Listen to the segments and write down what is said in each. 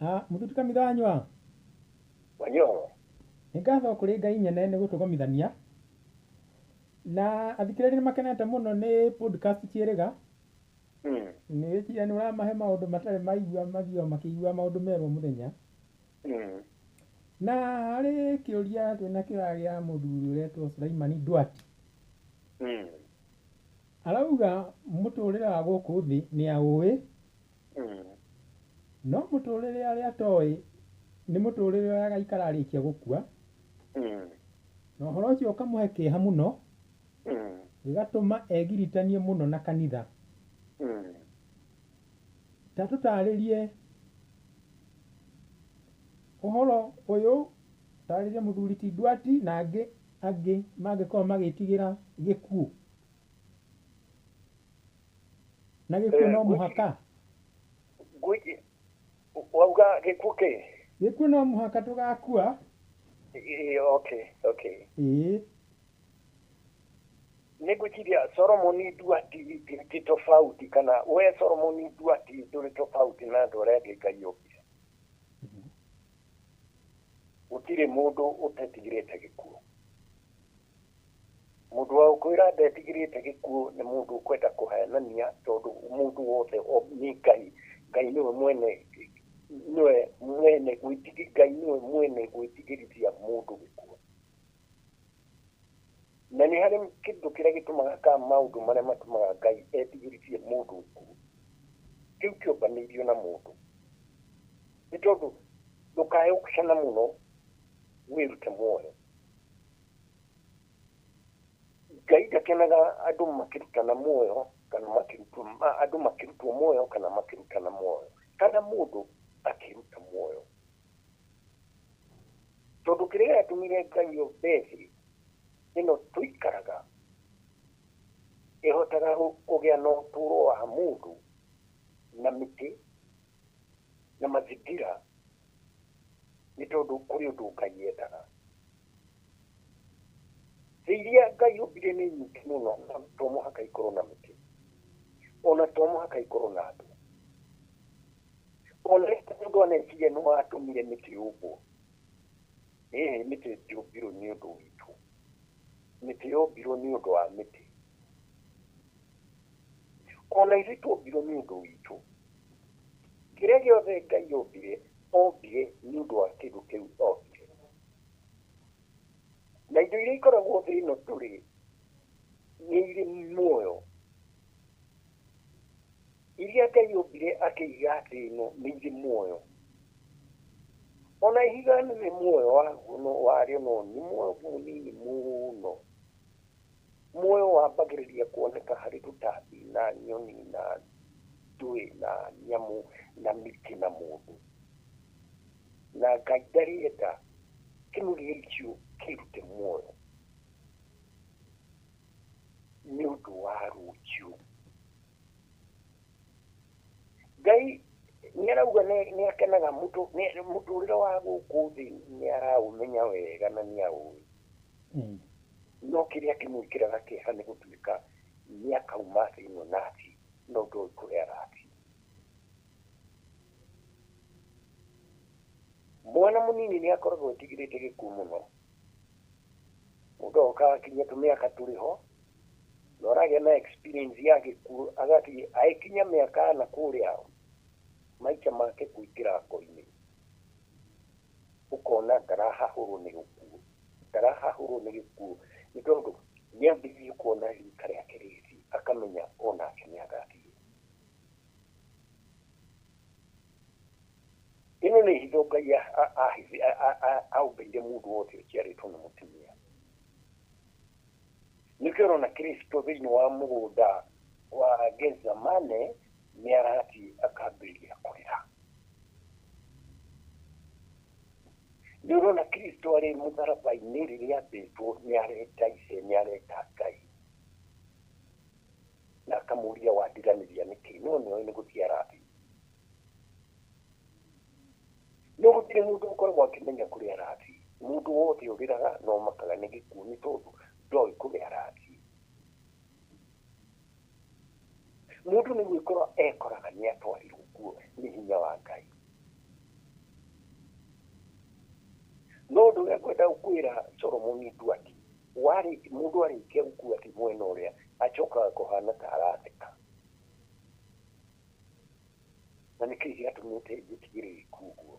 Mũthuri kanitha wanyua. Wanyoro. Nĩ ngatho kũrĩ Ngai nyene nĩ gũtũgomithania. Na athikĩrĩria nĩ makenete mũno nĩ podcast Ciĩrĩga. Nĩ wĩciria nĩ ũramahe maũndũ matarĩ maigua mathiaga makĩigua maũndũ merũ o mũthenya. Na harĩ kĩũria twĩna kĩũria gĩa mũthuri ũretwo Sulaimani Duati. Arauga mũtũrĩre wa gũkũ thĩ nĩ aũĩ. No mũtũrĩre arĩa atoĩ nĩ mũtũrĩre ũrĩa agaikara arĩkia gũkua. Na ũhoro ũcio ũkamũhe kĩeha mũno. Gĩgatũma egiritanie mũno na kanitha. Ta tũtarĩrie ũhoro ũyũ, tarĩrie mũthuri ti Duati na angĩ angĩ mangĩkorwo magĩtigĩra gĩkuũ. Na gĩkuũ no mũhaka. Wauga gĩkuũ kĩ? Gĩkuũ no mũhaka tũgakua. Okay, okay. Ĩĩ. Nĩ ngwĩciria Solomon Duati ti tofauti kana we Solomon Duati ndũrĩ tofauti na andũ arĩa angĩ Ngai ombire. Gũtirĩ mũndũ ũtetigĩrĩte gĩkuũ. Mũndũ wa gũkwĩra ndetigĩrĩte gĩkuũ nĩ mũndũ ũkwenda kũhenania tondũ mũndũ wothe nĩ Ngai. Ngai nĩwe mwene nĩwe mwene gwĩtigi Ngai nĩwe mwene gwĩtigĩrithia mũndũ gĩkuũ. Na nĩ harĩ kĩndũ kĩrĩa gĩtũmaga ka maũndũ marĩa matũmaga Ngai etigĩrithie mũndũ gĩkuũ. Kĩu kĩũmbanĩirio na mũndũ. Nĩ tondũ ndũkae gũcana mũno wĩrute muoyo. Ngai ndakenaga andũ makĩrutana muoyo kana makĩrutwo andũ makĩrutwo muoyo kana makĩrutana muoyo kana mũndũ akĩruta muoyo. Tondũ kĩrĩa gĩatũmire Ngai ombe thĩ ĩno tũikaraga ĩhotaga kũgĩa na ũtũũro wa mũndũ na mĩtĩ na mazingira nĩ tondũ kũrĩ ũndũ Ngai endaga. Thĩ iria Ngai ombire nĩ nyingĩ mũno na to mũhaka ikorwo na mĩtĩ ona to mũhaka ikorwo na andũ. Ona rĩrĩa mũndũ aneciria nĩ watũmire mĩtĩ yũmbwo, ĩhĩ mĩtĩ ndĩũmbirwo nĩ ũndũ witũ. Mĩtĩ yombirwo nĩ ũndũ wa mĩtĩ. Ona ithuĩ twombirwo nĩ ũndũ witũ. Kĩrĩa gĩothe Ngai ombire, ombire nĩ ũndũ wa kĩndũ kĩu ombire. Na indo iria ikoragwo thĩ ĩno tũrĩ nĩ irĩ muoyo. Iria Ngai ombire akĩiga thĩ ĩno nĩ irĩ muoyo. Ona ihiga nĩ muoyo waguo no warĩo no nĩ muoyo mũnini mũno. Muoyo wambagĩrĩria kuoneka harĩ tũtambi na nyoni na ndũĩ na nyamũ na mĩtĩ na mũndũ. Na Ngai ndarĩenda kĩmwe gĩcio kĩrute muoyo nĩ ũndũ wa rũciũ. Ngai nĩ arauga nĩ akenaga mũtũrĩre wa gũkũ thĩ nĩ araũmenya wega na nĩ aũĩ. No kĩrĩa kĩmwĩkĩraga kĩeha nĩ gũtuĩka nĩ akauma thĩ ĩno na athiĩ no ndoĩ kũrĩa arathiĩ. Mwana mũnini nĩ akoragwo etigĩrĩte gĩkuũ mũno. Mũndũ oka akinyia tũmĩaka tũrĩ ho na ũragĩa na experience ya gĩkuũ agathiĩ agĩkinya mĩaka na kũrĩa maica make kũingĩra ngo-inĩ ũkona ndarahahũrwo nĩ gĩkuũ ndarahahũrwo nĩ gĩkuũ nĩ tondũ nĩambĩrĩirie kuona rika rĩake rĩgĩthiĩ akamenya onake nĩ agathiĩ. Ĩno nĩ hitho Ngai aũmbĩire mũndũ wothe ũciarĩtwo nĩ mũtumia. Nĩkĩo ũrona Kristo thĩinĩ wa mũgũnda wa Gethsemane nĩ arathiĩ akambĩrĩria kũrĩra. Nĩ ũrona Kristo arĩ mũtharaba-inĩ rĩrĩa ambĩtwo nĩ areta ithe nĩ areta Ngai na akamũria wandiganĩria nĩkĩ no nĩoĩ nĩ gũthiĩ arathiĩ. No gũtirĩ mũndũ ũkoragwo akĩmenya kũrĩa arathiĩ. Mũndũ wothe ũrĩraga no makaga nĩ gĩkuũ nĩ tondũ ndoĩ kũrĩa arathiĩ. Mũndũ nĩ gwĩkora ekoraga nĩ atwarirwo kuo nĩ hinya wa Ngai. Ũrĩa ngwenda gũkwĩra Solomon Nduati, warĩ mũndũ arĩkia gũkua ti mwena ũrĩa acokaga kũhana ta aratheka. Na nĩkĩĩ gĩatũmĩte njĩtigĩre gĩkuũ ũguo?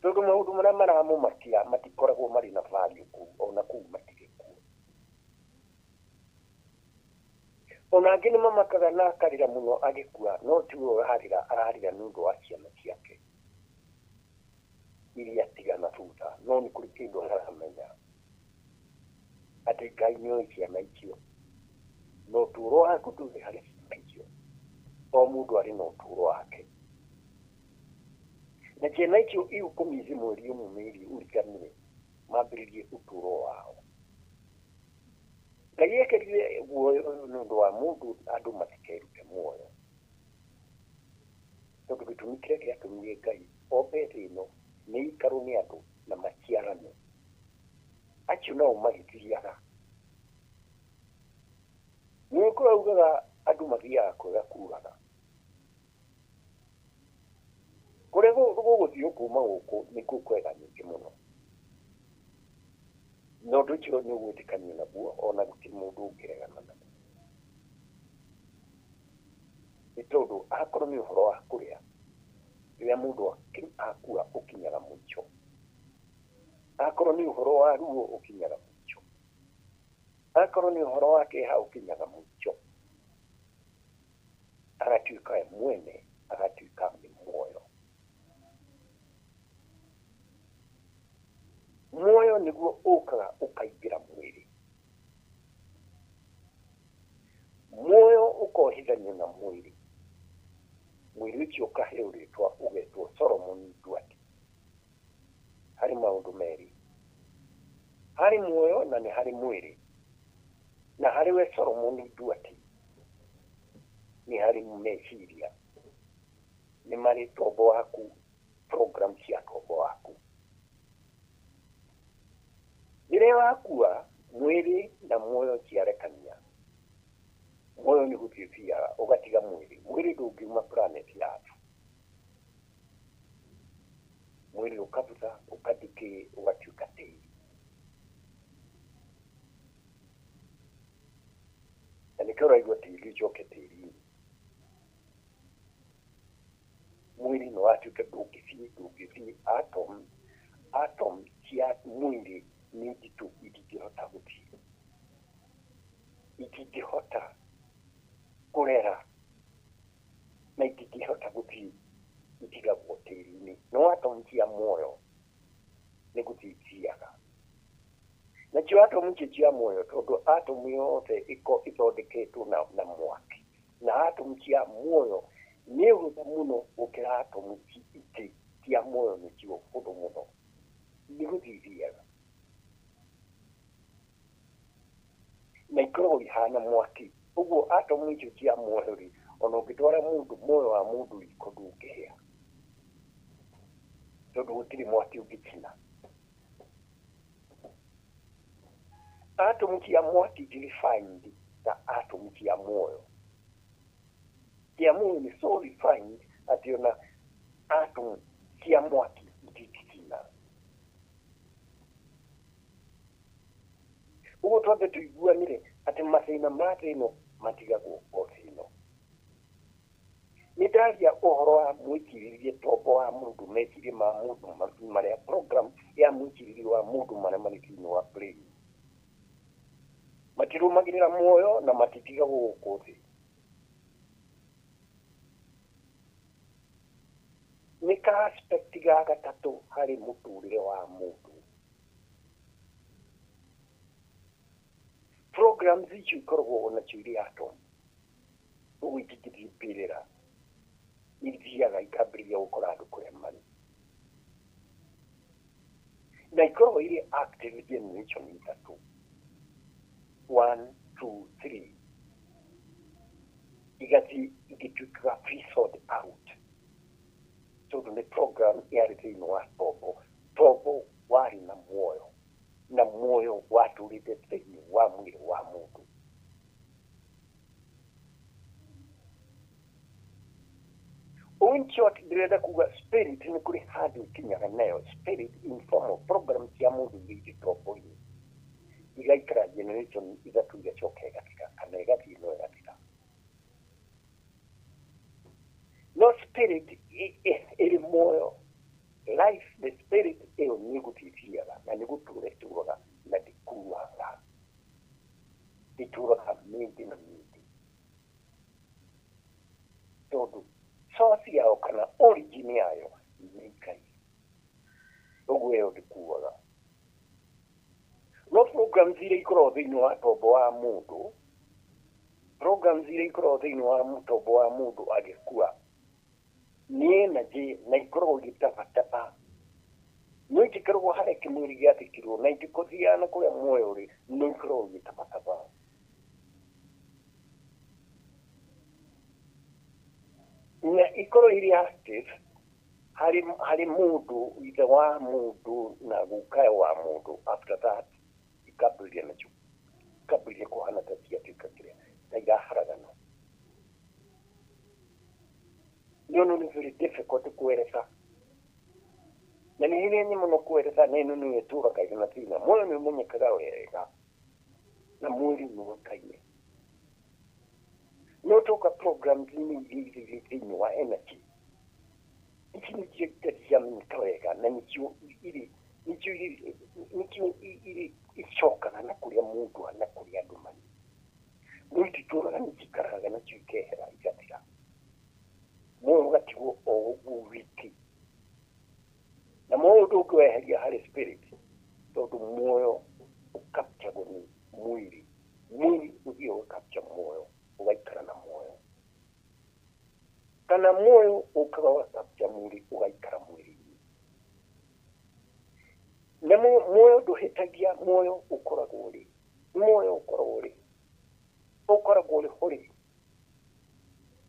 Tondũ maũndũ marĩa maramũmakia matikoragwo marĩ na value kũu, ona kũu matirĩ kuo. Ona angĩ nĩ mamakaga na akarĩra mũno agĩkua, no tiwe ũrarĩra, ararĩra nĩ ũndũ wa ciana ciake iria tigana thutha. No nĩ kũrĩ kĩndũ aramenya atĩ Ngai nĩoĩ ciana icio, na ũtũũro waku ndũrĩ harĩ ciana icio. O mũndũ arĩ na ũtũũro wake, na ciana icio igũkũmithi mweri ũmwe mĩĩrĩ ũriganĩre mambĩrĩrie ũtũũro wao. Ngai ekĩrire ũguo nĩ ũndũ wa mũndũ andũ matikerute muoyo, tondũ gĩtũmi kĩrĩa gĩatũmire Ngai ombe thĩ ĩno nĩ ikarwo nĩ andũ na maciarane. Acio nao magĩthiaga. Nĩ kũraugaga andũ mathiaga kwega kuraga. Kũrĩa gũgũthiĩ kuma gũkũ nĩkuo kwega nyingĩ mũno. Na ũndũ ũcio nĩ ũgwĩtĩkanio naguo, ona gũtirĩ mũndũ ũngĩregana naguo. Nĩ tondũ akorwo nĩ ũhoro wa kũrĩa, rĩrĩa mũndũ akua ũkinyaga mũico. Akorwo nĩ ũhoro wa ruo ũkinyaga mũico. Akorwo nĩ ũhoro wa kĩeha ũkinyaga mũico. Agatuĩka we mwene, agatuĩka nĩ muoyo. Muoyo nĩguo ũkaga ũkaingĩra mwĩrĩ. Muoyo ũkohithanio na mwĩrĩ. Mwĩrĩ ũcio ũkaheo rĩtwa ũgetwo Solomon Nduati. Harĩ maũndũ merĩ, harĩ muoyo na nĩ harĩ mwĩrĩ. Na harĩ we Solomon Nduati nĩ harĩ meciria, nĩ marĩ tombo waku, program cia tombo waku. Rĩrĩa wakua, mwĩrĩ na muoyo ciarekania. Muoyo nĩ gũthiĩ ũthiaga ũgatiga mwĩrĩ. Mwĩrĩ ndũngiuma planet yaku. Mwĩrĩ ũkabutha, ũkadecay, ũgatuĩka tĩri. Na nĩkĩo ũraigua tĩri ũcoke tĩri-inĩ. Mwĩrĩ nĩ watuĩka ndũngĩthiĩ, atom cia mwĩrĩ nĩ nditũ, itingĩhota gũthiĩ, itingĩhota kũrera, na itingĩhota gũthiĩ, itigagwo tĩri-inĩ. No atom cia muoyo nĩ gũthiĩ ithiaga. Nacio atom icio cia muoyo, tondũ atom yothe ĩthondeketwo na mwaki, na atom cia muoyo nĩ hũthũ mũno gũkĩra atom ingĩ cia muoyo, nĩcio hũthũ mũno, nĩ gũthiĩ ithiaga. Na ikoragwo ihana mwaki. Ũguo atom icio cia muoyo rĩ, ona ũngĩtwara mũndũ muoyo wa mũndũ riko ndũngĩhĩa, tondũ gũtirĩ mwaki ũngĩcina. Atom cia mwaki ti refined ta atom cia muoyo. Cia muoyo nĩ so refined atĩ ona atom cia mwaki itingĩcina. Ũguo twambe tũiguanĩre atĩ mathĩna ma thĩ ĩno matigagwo o thĩ ĩno. Nĩ ndaria ũhoro wa mwĩcirĩrie tombo wa mũndũ, meciria ma mũndũ marĩa program ya mwĩcirĩrie wa mũndũ marĩa marĩ thĩinĩ wa brain. Matirũmagĩrĩra muoyo na matitigagwo gũkũ thĩ. Nĩ ka aspect ga gatatũ harĩ mũtũrĩre wa mũndũ. Programs icio ikoragwo onacio irĩ atom, ũguo itingĩthiĩ mbĩrĩra, ithiaga ikambĩrĩria gũkora andũ kũrĩa marĩ. Na ikoragwo irĩ active generation ithatũ, 1, 2, 3, igathiĩ igĩtuĩkaga fizzled out, tondũ nĩ program yarĩ thĩinĩ wa tombo. Tombo warĩ na muoyo, na muoyo watũrĩte thĩinĩ wa mwĩrĩ wa mũndũ. In short, ndĩrenda kuga spirit nĩ kũrĩ handũ ĩkinyaga nayo spirit in form of program cia mũndũ iria irĩ tombo-inĩ igaikara generation ithatũ igacoka ĩgatiga kana ĩgathiĩ no ĩgatiga. No spirit ĩrĩ muoyo, life, the spirit ĩyo nĩ gũthiĩ na nĩ gũtũra ĩtũraga na ndĩkuaga, ĩtũraga mĩndĩ na mĩndĩ tondũ source yayo kana origin yayo nĩ Ngai, ũguo ĩyo ndĩkuaga. No programs iria ikoragwo thĩinĩ wa tombo wa mũndũ, programs iria ikoragwo thĩinĩ wa mũtombo wa mũndũ agĩkua nĩ energy na ikoragwo igĩtabataba, no itikoragwo harĩa kĩmwĩrĩ gĩathikirwo na itikũthiaga na kũrĩa muoyo ũrĩ, no ikoragwo igĩtabataba. Na ikorwo irĩ active harĩ mũndũ, ithe wa mũndũ na guka wa mũndũ. After that ikambĩrĩria nacio, ikambĩrĩria kũhana ta ciatuĩka kĩrĩa ta iraharagana. No nĩ very difficult kueleza, na nĩ hinya mũno kueleza, na ĩno nĩyo ĩtũraga ĩrĩ na thĩna. Muoyo nĩ ũmenyekaga wega na mwĩrĩ nĩ ũĩkaine, no toka programs iria irĩ thĩinĩ wa energy ici nĩcio itarĩ ciamenyeka wega, na nĩcio irĩ nĩcio irĩ icokaga na kũrĩa mũndũ na kũrĩa andũ marĩ, no ititũraga, nĩ cikaraga nacio ikehera igathira, muoyo ũgatigwo o ũguo wiki. Na muoyo ndũngĩweheria harĩ spirit tondũ muoyo ũkapchagwo nĩ mwĩrĩ, mwĩrĩ ũthiĩ ũgakapcha muoyo ũgaikara na muoyo, kana muoyo ũkaga ũgakapcha mwĩrĩ ũgaikara mwĩrĩ-inĩ. Na muoyo ndũhĩtagia, muoyo ũkoragwo ũrĩ, muoyo ũkoragwo ũrĩ, ũkoragwo ũrĩ hũrĩ,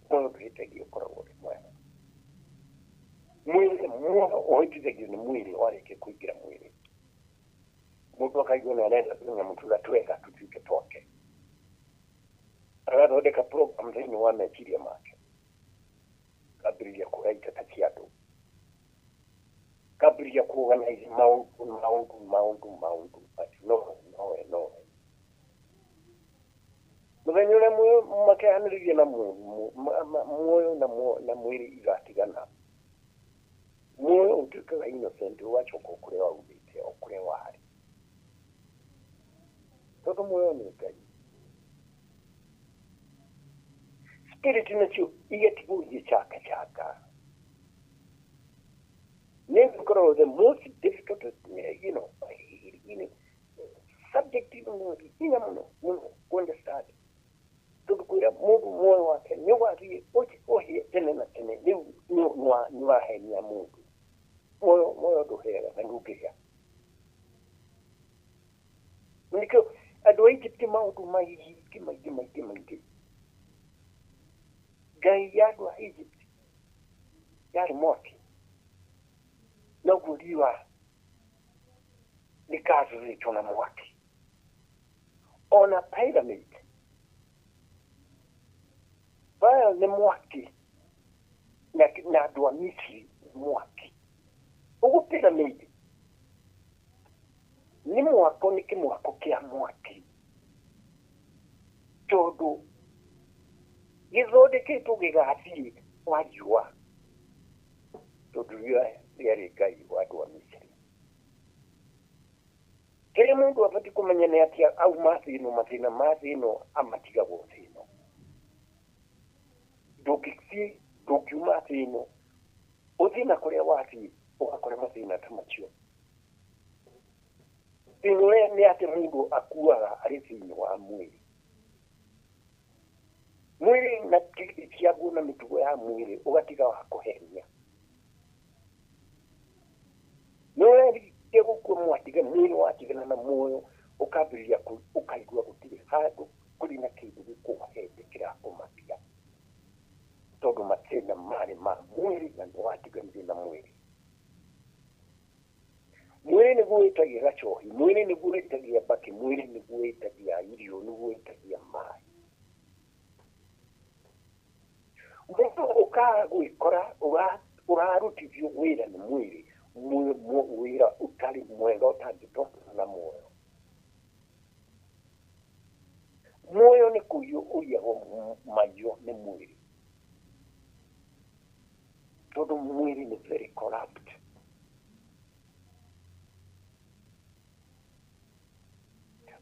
muoyo ndũhĩtagia, ũkoragwo ũrĩ mwega. Mwĩrĩ, muoyo ũhĩtithagio nĩ mwĩrĩ warĩkia kũingĩra mwĩrĩ, mũndũ akaigua nĩ arenda tũnyamũ tũrĩa twega tũtuĩke twake, agathondeka program thĩinĩ wa meciria make, akambĩrĩria kuoya iteta cia andũ, akambĩrĩria kuorganize maũndũ maũndũ maũndũ maũndũ, but no nowe nowe mũthenya ũrĩa makehanĩrĩria na muoyo na mwĩrĩ igatigana, muoyo ũtuĩkaga innocent, ũgacoka o kũrĩa waumĩte, o kũrĩa warĩ, tondũ muoyo nĩ Ngai. Spirit nacio igatigwo igĩcakacaka. Nĩ gũkoragwo the most difficult, you know, subject hinya mũno mũno ku-understand, tondũ kwĩra mũndũ muoyo wake nĩ ũgathiĩ ũhĩe tene na tene, rĩu nĩ wahenia mũndũ. Muoyo muoyo ndũhĩaga na ndũngĩhĩa. Nĩkĩo andũ a Egypt maũndũ maingĩ maingĩ maingĩ maingĩ. Ngai ya andũ a Egypt yarĩ mwaki, noguo riũa rĩkazurĩtwo na mwaki. Ona pyramid, Baal nĩ mwaki na andũ a Misiri nĩ mwaki. Ũguo pyramid nĩ mwako, nĩ kĩmwako kĩa mwaki, tondũ gĩthondeketwo gĩgathiĩ kwa riũa, tondũ riũa rĩarĩ Ngai wa andũ a Misiri. Kĩrĩa mũndũ abatiĩ kũmenya nĩ atĩ auma thĩ ĩno, mathĩna ma thĩ ĩno amatigagwo thĩ ĩno. Ndũngĩthiĩ, ndũngiuma thĩ ĩno ũthiĩ na kũrĩa wathiĩ ũgakora mathĩna ta macio. Thĩna ũrĩa nĩ atĩ mũndũ akuaga arĩ thĩinĩ wa mwĩrĩ. Mwĩrĩ na ciaguo na mĩtugo ya mwĩrĩ ũgatiga wa kũhenia. No warĩkia gũkua mwatiga, mwĩrĩ watigana na muoyo ũkambĩrĩria ũkaigua gũtirĩ handũ kũrĩ na kĩndũ gĩkũhete kĩrakũmakia, tondũ mathĩna marĩ ma mwĩrĩ na nĩ watiganire na mwĩrĩ. Mwĩrĩ nĩguo wĩtagia gacohi, mwĩrĩ nĩguo wĩtagia mbakĩ, mwĩrĩ nĩguo wĩtagia irio, nĩguo wĩtagia maĩ. Mũndũ ũkaga gwĩkora ũrarutithio wĩra nĩ mwĩrĩ, wĩra ũtarĩ mwega ũtangĩtwarana na muoyo. Muoyo nĩ kũiywo ũiyagwo maiyo nĩ mwĩrĩ, tondũ mwĩrĩ nĩ very corrupt.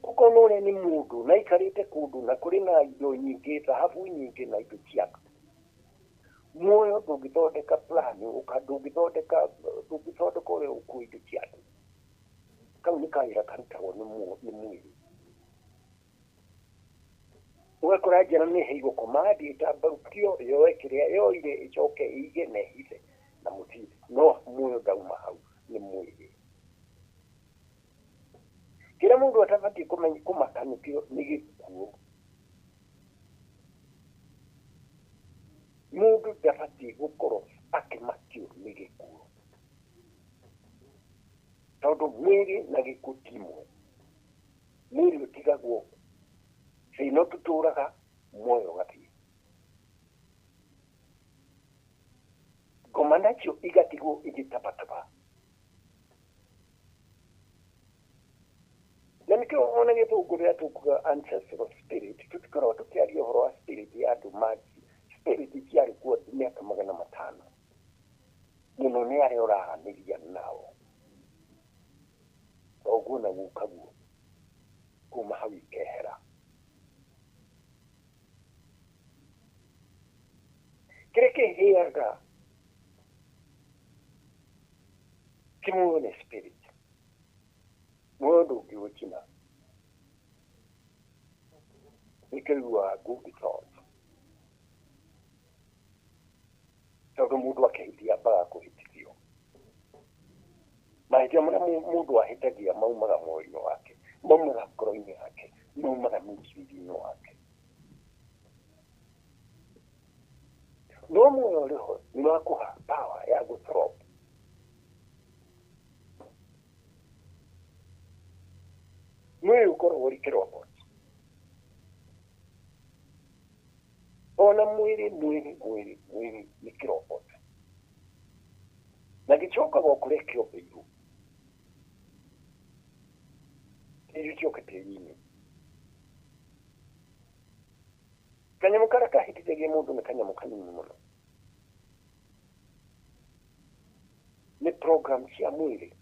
Ũkona ũrĩa nĩ mũndũ na aikarĩte kũndũ na kũrĩ na indo nyingĩ, thahabu nyingĩ na indo ciake. Muoyo ndũngĩthondeka plan, ndũngĩthondeka ũrĩa ũkua indo cia andũ. Kau nĩ kawĩra karutagwo nĩ mwĩrĩ. Ũgakora njana nĩ ĩheirwo command ĩtambarũkio yoe kĩrĩa yoire ĩcoke ĩige na ĩhithe na mũthiĩ, no muoyo ndauma hau nĩ mwĩrĩ. Kĩrĩa mũndũ atabatiĩ kũmaka nĩkĩo nĩ gĩkuũ. Mũndũ ndabatiĩ gũkorwo akĩmakio nĩ gĩkuũ, tondũ mwĩrĩ na gĩkuũ ti imwe. Mwĩrĩ ũtigagwo thĩ ĩno tũtũraga, muoyo ũgathiĩ. Ngoma nacio igatigwo igĩtabataba. Na nĩkĩo ona gĩthũngũ rĩrĩa tũkuga ancestral spirit, tũtikoragwo tũkĩaria ũhoro wa spirit ya andũ spirit ciarĩ kuo mĩaka 500. Mũno nĩ arĩa ũraranĩria nao. Ũguo na gukaguo kuma hau ikehera. Kĩrĩa kĩhĩaga ti muoyo nĩ spirit. Muoyo ndũngĩũcina. Nĩkĩo ũiguaga good thoughts. Tondũ mũndũ akĩhĩtia ambaga kũhĩtithio. Mahĩtia marĩa mũndũ ahĩtagia maumaga muoyo-inĩ wake, maumaga ngoro-inĩ yake, maumaga mwĩcirĩrie-inĩ wake. No muoyo ũrĩ ho nĩ wakũha power ya gũ-throb. Mwĩrĩ ũkoragwo ũrĩ kĩrobot. Ona mwĩrĩ mwĩrĩ mwĩrĩ mwĩrĩ nĩ kĩrobot. Na gĩcokaga o kũrĩa kĩombĩirwo. Gĩcoke tĩri-inĩ. Kanyamũ karĩa kahĩtithagia mũndũ nĩ kanyamũ kanini mũno. Nĩ program cia mwĩrĩ.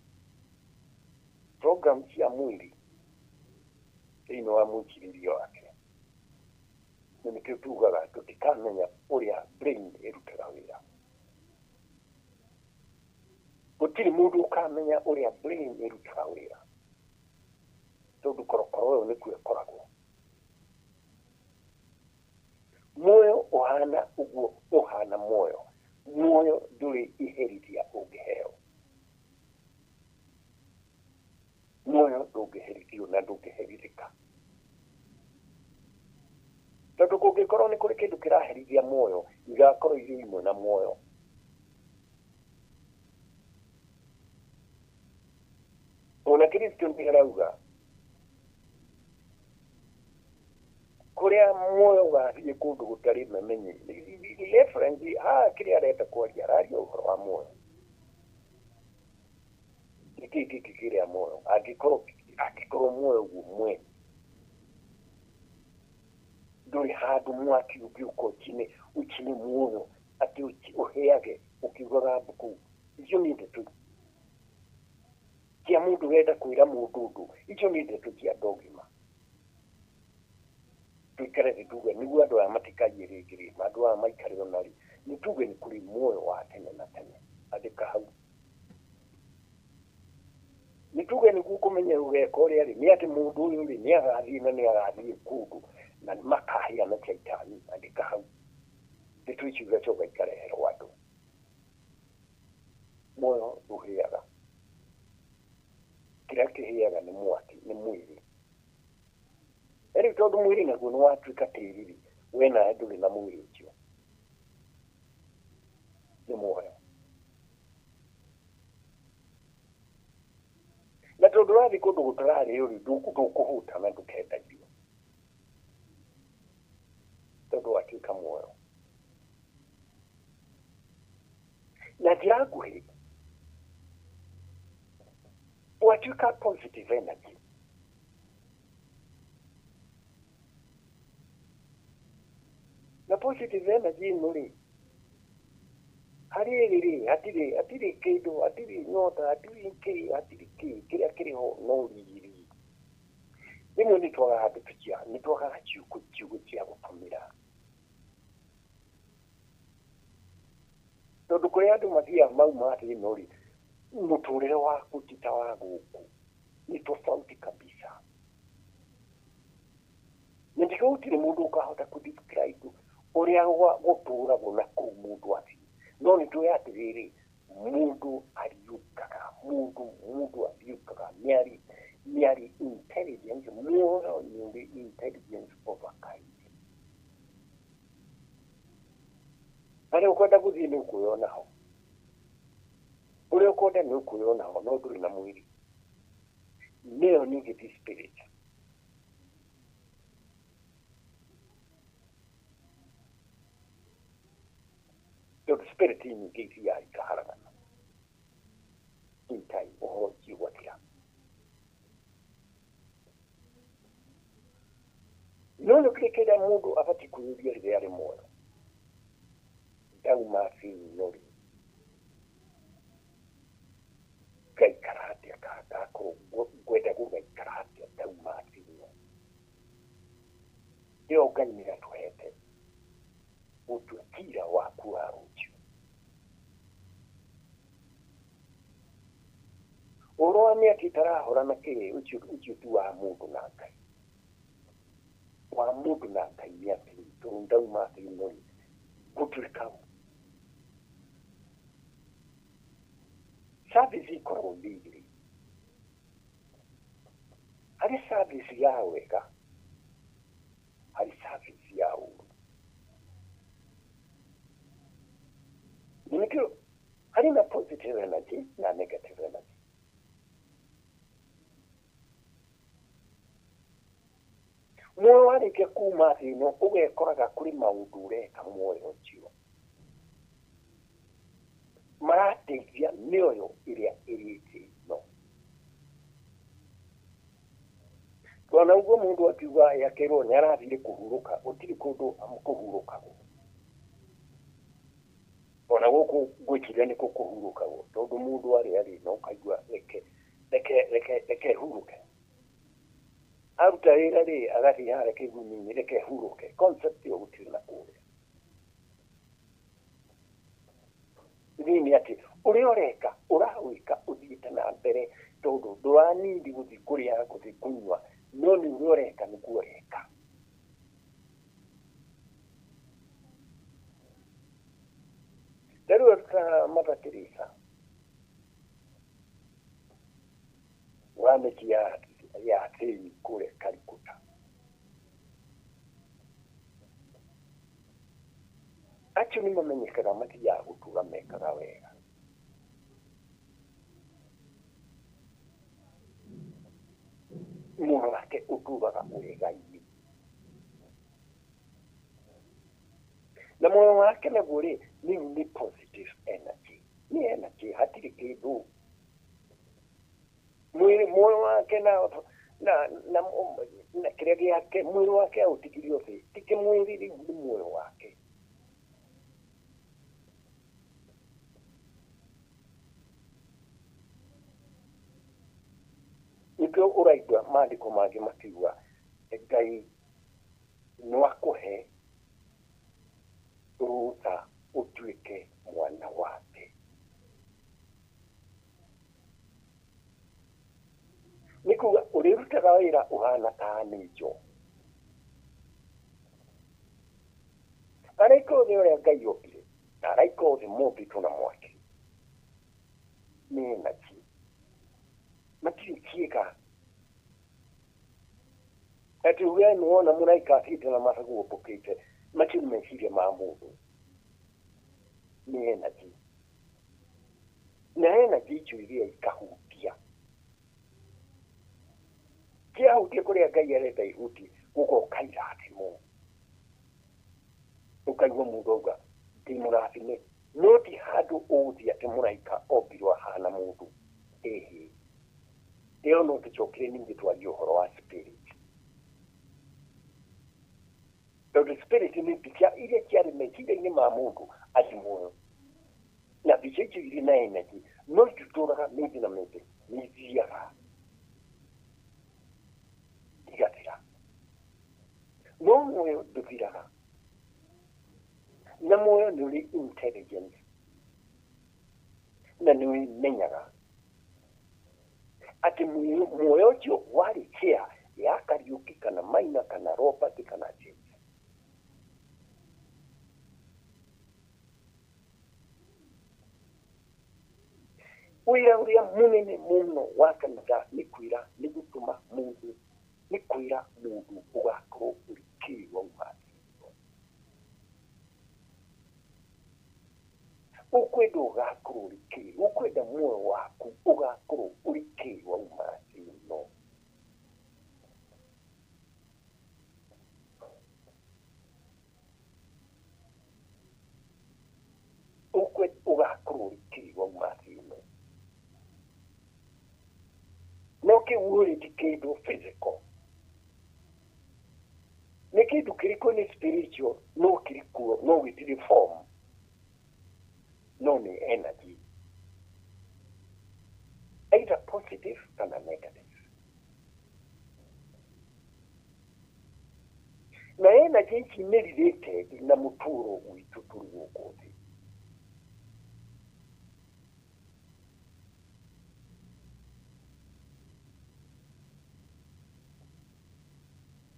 Program cia mwĩrĩ thĩinĩ wa mwĩcirĩrie wake. Na nĩkĩo tugaga tũtikamenya ũrĩa brain ĩrutaga wĩra. Gũtirĩ mũndũ ũkamenya ũrĩa brain ĩrutaga wĩra, tondũ korokoro ĩyo nĩkuo ĩkoragwo. Muoyo ũhana ũguo ũhana muoyo. Muoyo ndũrĩ iherithia ũngĩheo. Muoyo ndũngĩherithio na ndũngĩherithĩka. Tondũ kũngĩkorwo nĩ kũrĩ kĩndũ kĩraherithia muoyo, igakorwo irĩ imwe na muoyo. Ona Kristo nĩ arauga kũrĩa muoyo ũgathiĩ kũndũ gũtarĩ memenyi. Reference haha kĩrĩa arenda kwaria, araria ũhoro wa muoyo. Nĩkĩĩ gĩkĩ kĩrĩa muoyo? Angĩkorwo muoyo guo mwene ndũrĩ handũ mwaki ũngĩũka ũcine muoyo atĩ ũhĩage ũkiugaga mbuku. Icio nĩ ndeto cia mũndũ ũrenda kwĩra mũndũ ũndũ. Icio nĩ ndeto cia andũ agima. Tũikare thĩ tuge nĩguo andũ aya matikaiye rĩngĩ rĩ, andũ aya maikare ona rĩ, nĩ tuge nĩ kũrĩ muoyo wa tene na tene. Andĩka hau. Nĩ tuge nĩguo kũmenya ũgeka ũrĩa rĩ, nĩ atĩ mũndũ ũyũ rĩ, nĩ agathiĩ na nĩ agathiĩ kũndũ na nĩ makahĩa na caitani. Andĩka hau. Ndeto icio igacoka ikareherwo andũ. Muoyo ndũhĩaga. Kĩrĩa kĩhĩaga nĩ mwaki, nĩ mwĩrĩ. Rĩu tondũ mwĩrĩ naguo nĩ watuĩka tĩri rĩ, we nawe ndũrĩ na mwĩrĩ ũcio. Nĩ muoyo. Na tondũ ũrathiĩ kũndũ gũtararĩo rĩ, ndũkũhũta na ndũkenda irio. Tondũ watuĩka muoyo. Na njĩra nguhĩ watuĩka positive energy. Na positive energy ĩno rĩ, harĩ ĩrĩ rĩ, hatirĩ kĩndũ, hatirĩ nyota, hatirĩ kĩ, hatirĩ kĩ, kĩrĩa kĩrĩ ho no riri. Rĩmwe nĩ twagaga ndeto cia, nĩ twagaga ciugo cia gũtũmĩra. Tondũ kũrĩa andũ mathiaga mauma thĩ ĩno rĩ, mũtũrĩre waku ti ta wa gũkũ, nĩ tofauti kabisa. Na ndĩkĩo gũtirĩ mũndũ ũkahota kũ describe ũrĩa gũtũragwo na kũu mũndũ athiĩ. No nĩ tũĩ atĩrĩrĩ, mũndũ ariũkaga, mũndũ ariũkaga, nĩ arĩ intelligence, muoyo nĩ ũrĩ intelligence of a kind. Harĩa ũkwenda gũthiĩ nĩ ũkwĩona ho, ũrĩa ũkwenda nĩ ũkwĩona ho, no ndũrĩ na mwĩrĩ. Nĩyo negative spirit. Tondũ spirit nyingĩ ithiaga ikaharagana in time, ũhoro ũcio ũgatira. No nĩ kĩrĩ kĩrĩa mũndũ abatiĩ kwĩyũria rĩrĩa arĩ muoyo, ndauma thĩ ĩno rĩ, ngaikara atĩa, ngakorwo ngwenda gũgaikara atĩa ndauma thĩ ĩno. Ĩyo Ngai nĩ atũhete gũtua cira waku wa rũciũ. Ũhoro wa mĩaka ĩtarahora na kĩ, ũcio ti wa mũndũ na Ngai. Wa mũndũ na Ngai nĩ atĩ tondũ ndauma thĩ ĩno rĩ, gũtuĩka service ikoragwo irĩ igĩrĩ. Harĩ service ya wega, harĩ service ya ũũru. Nĩkĩo harĩ na positive energy na negative energy. Muoyo warĩkia kuma thĩ ĩno ũgekoraga kũrĩ maũndũ ũreka muoyo ũcio marateithia mĩoyo ĩrĩa ĩrĩ thĩ ĩno. Twana ũguo mũndũ akiuga akĩrwo nĩ arathire kũhurũka, gũtirĩ kũndũ kũhurũkagwo. Ona gũkũ ngwĩciria nĩ kũhurũkagwo, tondũ mũndũ arĩa arĩ no ũkaigua reke hurũke. Aruta wĩra rĩ, agathiĩ harĩa kĩgunyĩ-inĩ, reke hurũke. Concept ĩyo gũtirĩ na kũrĩa. Thĩ nĩ atĩ ũrĩa ũreka ũrawĩka ũthiĩte na mbere, tondũ ndũranindi gũthiĩ kũrĩa, gũthiĩ kũnyua, no nĩ ũrĩa ũreka nĩguo ũreka. Rĩu ta Mother Teresa wa mĩciĩ ya athĩni kũrĩa Calcutta. Acio nĩ mamenyekaga mathiaga gũtũra mekaga wega. Muoyo wake ũtũraga wega-inĩ. Na muoyo wake naguo rĩ, nĩ positive energy. Nĩ energy, hatirĩ kĩndũ. Mwĩrĩ muoyo wake na kĩrĩa gĩake, mwĩrĩ wake aũtigirio thĩ, ti kĩmwĩrĩ rĩu nĩ muoyo wake. Nĩkĩo ũraigua maandĩko mangĩ makiuga Ngai no akũhe rũtha ũtuĩke mwana wake. Nĩ kuga ũrĩrutaga wĩra ũhana ta angel. Araika othe ũrĩa Ngai ombire, na araika othe mombĩtwo na mwaki. Nĩ energy. Matirĩ kĩĩga. Atĩ we nĩwona mũraika athiĩte na mathagu ũmbũkĩte, matirĩ meciria ma mũndũ. Nĩ energy. Na energy icio iria ikahutia. Kĩahutia kũrĩa Ngai arenda ihutie, gũgoka irathimo. Ũkaigua mũndũ auga ndĩ mũrathime No ti handũ ũgũthiĩ atĩ mũraika ombirwo ahana mũndũ. Ĩhĩ. Ĩyo no tũcokere ningĩ twarie ũhoro wa spirit. Tondũ spirit nĩ mbica iria ciarĩ meciria-inĩ ma mũndũ arĩ muoyo. Na mbica icio irĩ na energy, no ititũraga mĩndĩ na mĩndĩ, nĩ ithiaga igathira. No muoyo ndũthiraga. Na muoyo nĩ ũrĩ intelligence na nĩ wĩmenyaga atĩ muoyo ũcio warĩ chair ya Kariũki kana Maina kana Robert kana James. Wĩra ũrĩa mũnene mũno wa kanitha nĩ kwĩra, nĩ gũtũma mũndũ, nĩ kwĩra mũndũ ũgakorwo ũrĩ kĩ wauma thĩ ĩno. Ũkwenda ũgakorwo ũrĩ kĩ? Ũkwenda muoyo waku ũgakorwo ũrĩ kĩ wauma thĩ ĩno? Ũkwenda ũgakorwo ũrĩ kĩ wauma thĩ ĩno? No kĩu ũrĩ ti kĩndũ physical. Nĩ kĩndũ kĩrĩkũ nĩ spiritual, no kĩrĩ kuo, no gĩtirĩ form, no nĩ energy. Either positive kana negative. Na energy ici nĩ related na mũtũũro witũ tũrĩ gũkũ thĩ.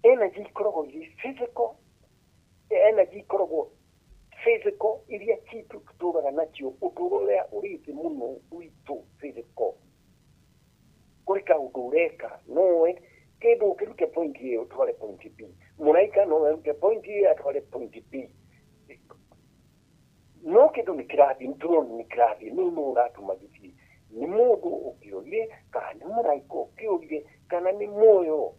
Energy ikoragwo irĩ physical, energy ikoragwo physical iria citũ tũtũraga nacio, ũtũũro ũrĩa ũrĩ thĩ mũno witũ physical. Kũrĩ kaũndũ ũreka, no kĩndũ ũkĩrute point A ũtware point B. Mũraika no arute point A atware point B. No kĩndũ nĩ kĩrathiĩ, nĩ tũrona nĩ kĩrathiĩ, no nũ ũratũma gĩthiĩ? Nĩ mũndũ ũkĩũrire, kana nĩ mũraika ũkĩũrire, kana nĩ muoyo?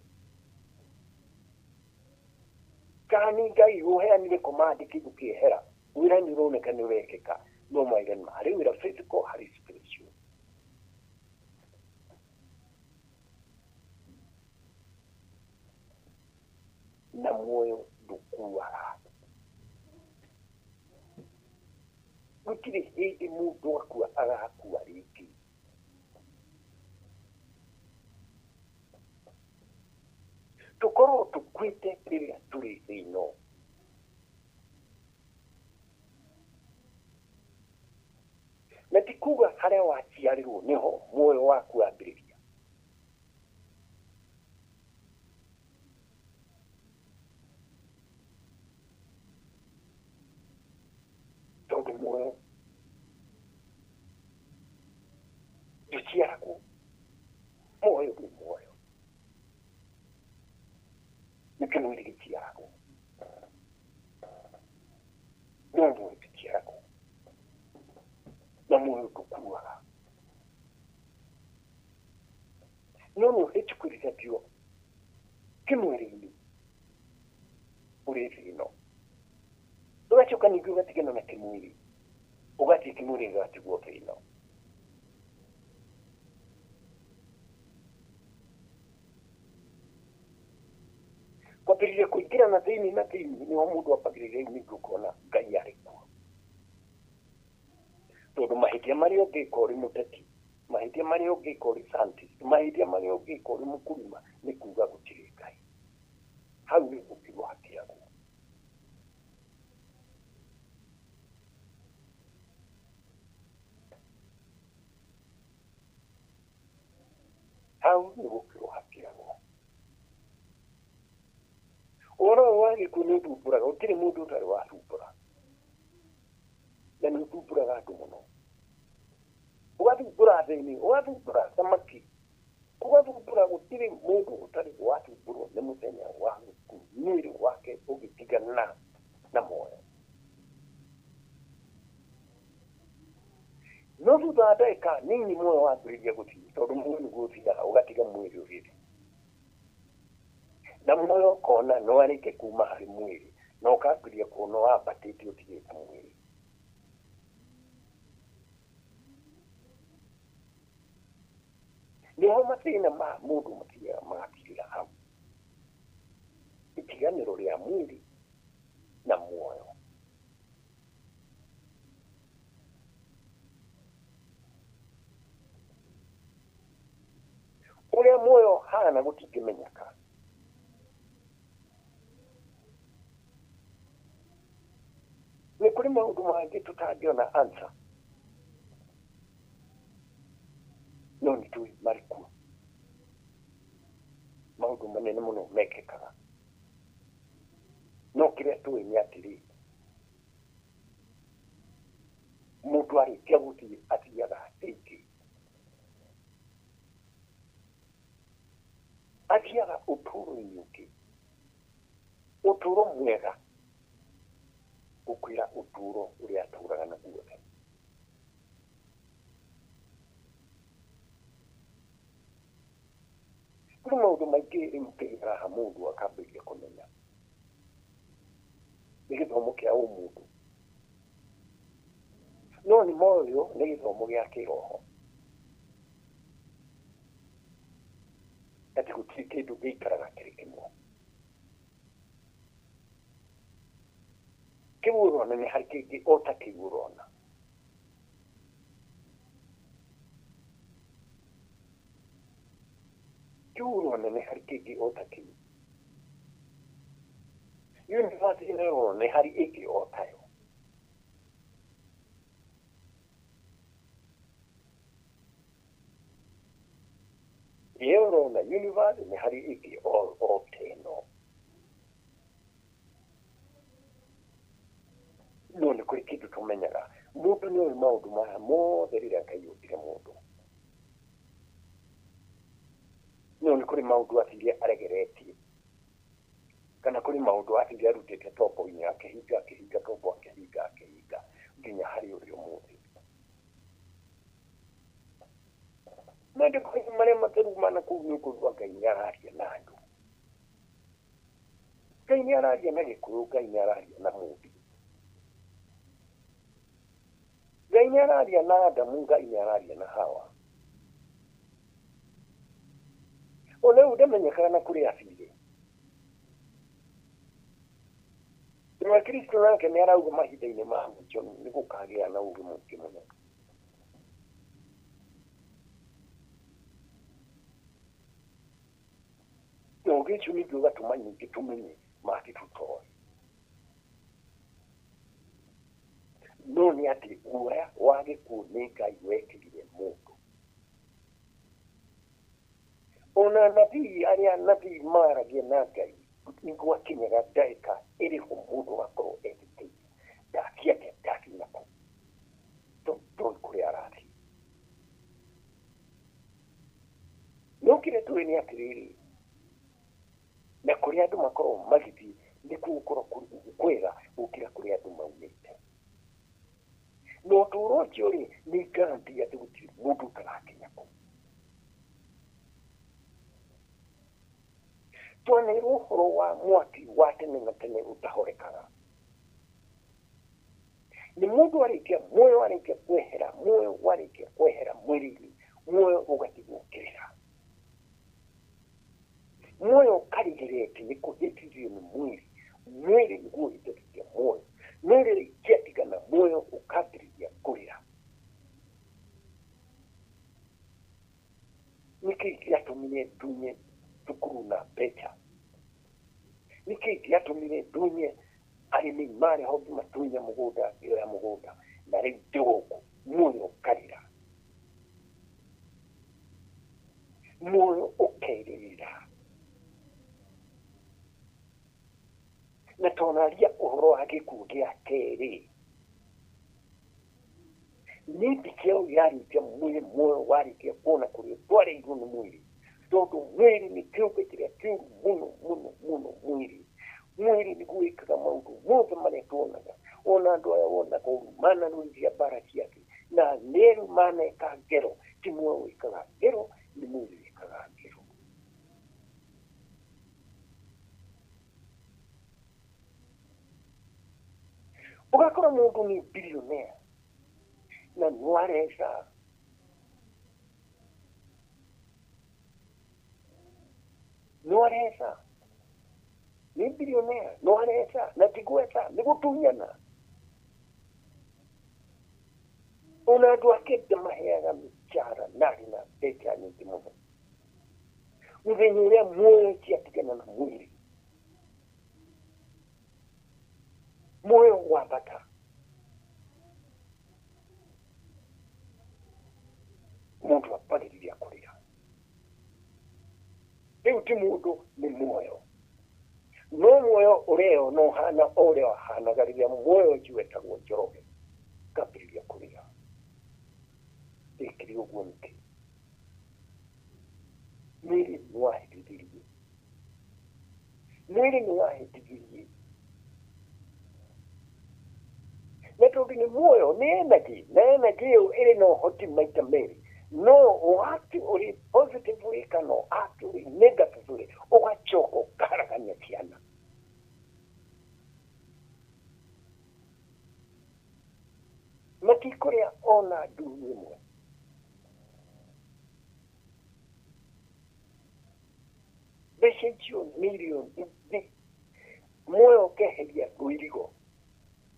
Kana nĩ Ngai ũheanire command kĩndũ kĩehera, wĩra nĩ ũroneka nĩ ũrekĩka, no mawĩra nĩ harĩ wĩra physical, harĩ spiritual. Na muoyo ndũkuaga. Gũtirĩ hĩndĩ mũndũ akua agakua rĩngĩ. Tũkorwo tũkuĩte rĩrĩa tũrĩ thĩ ĩno. Na ti kuga harĩa waciarĩrwo nĩho muoyo waku wambĩrĩria. Tondũ muoyo ndũciaragwo, muoyo nĩ muoyo. Nĩ kĩmwĩrĩ gĩciaragwo, no muoyo ndũciaragwo, na muoyo ndũkuaga. No nĩ ũhĩtũkĩrithagio kĩmwĩrĩ-inĩ ũrĩ thĩ ĩno. Ũgacoka ningĩ ũgatigana na kĩmwĩrĩ, ũgathiĩ kĩmwĩrĩ gĩgatigwo thĩ ĩno. Kwambĩrĩria kũingĩra na thĩinĩ na thĩinĩ nĩho mũndũ ambagĩrĩria rĩu ningĩ ũkona Ngai arĩ kuo. Tondũ mahĩtia marĩa ũngĩka ũrĩ mũteti, mahĩtia marĩa ũngĩka ũrĩ scientist, mahĩtia marĩa ũngĩka ũrĩ mũkulima nĩ kuga gũtirĩ Ngai. Hau nĩ gũkirwo hakiragwo. Hau nĩ gũkirwo hakiragwo. Ũhoro ũyũ wa gĩkuũ nĩ ũthumbũraga, gũtirĩ mũndũ ũtarĩ wathumbũra. Na nĩ ũthumbũraga andũ mũno. Ũgathumbũra thĩinĩ, ũgathumbũra thamaki, ũgathumbũra, gũtirĩ mũndũ ũtarĩ wathumbũrwo nĩ mũthenya wa gĩkuũ, mwĩrĩ wake ũgĩtigana na muoyo. No thutha wa ndagĩka nini muoyo wambĩrĩria gũthiĩ, tondũ muoyo nĩguo ũthiaga ũgatiga mwĩrĩ ũrĩ thĩ. Na muoyo ũkona nĩ warĩkia kuma harĩ mwĩrĩ, na ũkambĩrĩria kuona wambatĩte ũtigĩte mwĩrĩ. Nĩho mathĩna ma mũndũ mathiaga magathirĩra hau. Itiganĩro rĩa mwĩrĩ na muoyo. Ũrĩa muoyo hana gũtingĩmenyeka. Nĩ kũrĩ maũndũ mangĩ tũtangĩona answer, no nĩ tũĩ marĩ kuo. Maũndũ manene mũno mekĩkaga. No kĩrĩa tũĩ nĩ atĩrĩ, mũndũ arĩkia gũthiĩ athiaga thĩ, athiaga ũtũũro-inĩ ũngĩ, ũtũũro mwega gũkĩra ũtũũro ũrĩa atũraga naguo tene. Kũrĩ maũndũ maingĩ rĩu kĩgeraha mũndũ akambĩrĩria kũmenya. Nĩ gĩthomo kĩa ũmũndũ. No nĩ moyo nĩ gĩthomo gĩa kĩroho. Atĩ gũtirĩ kĩndũ gĩikaraga kĩrĩ kĩmwe. Kĩu ũrona nĩ harĩ kĩngĩ o ta kĩu ũrona. Kĩu ũrona nĩ harĩ kĩngĩ o ta kĩu. Universe ĩno ũrona nĩ harĩ ĩngĩ o tayo. Ĩyo ũrona universe nĩ harĩ ĩngĩ o ta ĩno. No nĩ kũrĩ kĩndũ tũmenyaga. Mũndũ nĩ oĩ maũndũ maya mothe rĩrĩa Ngai ombire mũndũ. No nĩ kũrĩ maũndũ athire aregeretie. Kana kũrĩ maũndũ athire arutĩte tombo-inĩ akĩhinga akĩhinga tombo akĩhinga akĩhinga nginya harĩ ũrĩ ũmũthĩ. Maandĩko marĩa matheru mana kũu nĩ ũkũigua Ngai nĩ araria na andũ. Ngai nĩ araria na Gĩkũyũ, Ngai nĩ araria na Mũmbi. Ngai nĩ araria na Adamu, Ngai nĩ araria na Hawa. Ona rĩu ndamenyekaga na kũrĩa athire. Na Kristo nake nĩ arauga mahinda-inĩ ma mũico nĩ gũkagĩa na ũũgĩ mũingĩ mũno. Na ũũgĩ ũcio ningĩ ũgatũma ningĩ tũmenye mangĩ tũtoĩ. No nĩ atĩ guoya wa gĩkuũ nĩ Ngai wekĩrire mũndũ. Ona anabii arĩa anabii maragia na Ngai nĩ gwakinyaga ndagĩka ĩrĩho mũndũ agakorwo etĩkĩtie ndathiĩ atĩa ndathiĩ nakũ tondũ ndoĩ kũrĩa arathiĩ. No kĩrĩa tũĩ nĩ atĩrĩrĩ, na kũrĩa andũ makoragwo magĩthiĩ nĩ gũgũkorwo kwega gũkĩra kũrĩa andũ maumĩte. Na ũtũũro ũcio rĩ, nĩ guarantee atĩ gũtirĩ mũndũ ũtagakinya kũu. Twanerwo ũhoro wa mwaki wa tene na tene ũtahorekaga. Nĩ mũndũ arĩkia muoyo warĩkia kwehera, muoyo warĩkia kwehera mwĩrĩ-inĩ, muoyo ũgatigwo ũkĩrĩra. Muoyo ũkarigĩrĩte nĩ kũhĩtithio nĩ mwĩrĩ. Mwĩrĩ nĩguo ũhĩtithia muoyo. Mwĩrĩ rĩngĩatigana muoyo ũkambĩrĩria kũrĩra. Nĩkĩĩ gĩatũmire ndunye thukuru na mbeca? Nĩkĩĩ gĩatũmire ndunye arĩmi marĩ ho ngĩmatunya mũgũnda ngĩoya mũgũnda na rĩu ndĩ gũkũ muoyo ũkarĩra. Muoyo ũkerĩrĩra. Na tonaria ũhoro wa gĩkuũ gĩa kerĩ, nĩ kĩo yarĩkia mwĩrĩ muoyo warĩkia kuona kũrĩa twarĩirwo nĩ mwĩrĩ tondũ mwĩrĩ nĩ kĩũmbe kĩrĩa kĩũru mũno mũno mũno mwĩrĩ. Mwĩrĩ nĩguo wĩkaga maũndũ mothe marĩa tuonaga. Ona andũ aya wonaga ũru manarũithia mbara cia thĩ na nĩru maneka ngero, ti muoyo wĩkaga ngero, nĩ mwĩrĩ wĩkaga ngero. Ũgakora mũndũ nĩ billionaire na no areca areca nĩ billionaire no areca na ti gweca nĩ gũtunyana ona andũ ake ndamaheaga mĩcara na arĩ na mbeca nyingĩ mũno mũthenya ũrĩa muoyo ciatigana na mwĩrĩ muoyo wambata mũndũ ambagĩrĩria kũrĩra rĩu ti mũndũ nĩ muoyo no muoyo ũrĩa no hana o ũrĩa wahanaga rĩrĩa muoyo ũcio wetagwo Njoroge ũkambĩrĩria kũrĩra ĩkĩrĩ ũguo nĩkĩ mwĩrĩ nĩwahĩtithirie mwĩrĩ nĩwahĩtithirie na tondũ nĩ muoyo nĩ energy na energy ĩyo ĩrĩ na ũhoti maita merĩ no ũhati ũrĩ positively kana ũhati ũrĩ negatively ũgacoka ũkaharagania ciana matikũrĩa ona nduru ĩmwe mbeca icio mirioni muoyo ũkeheria rũirigo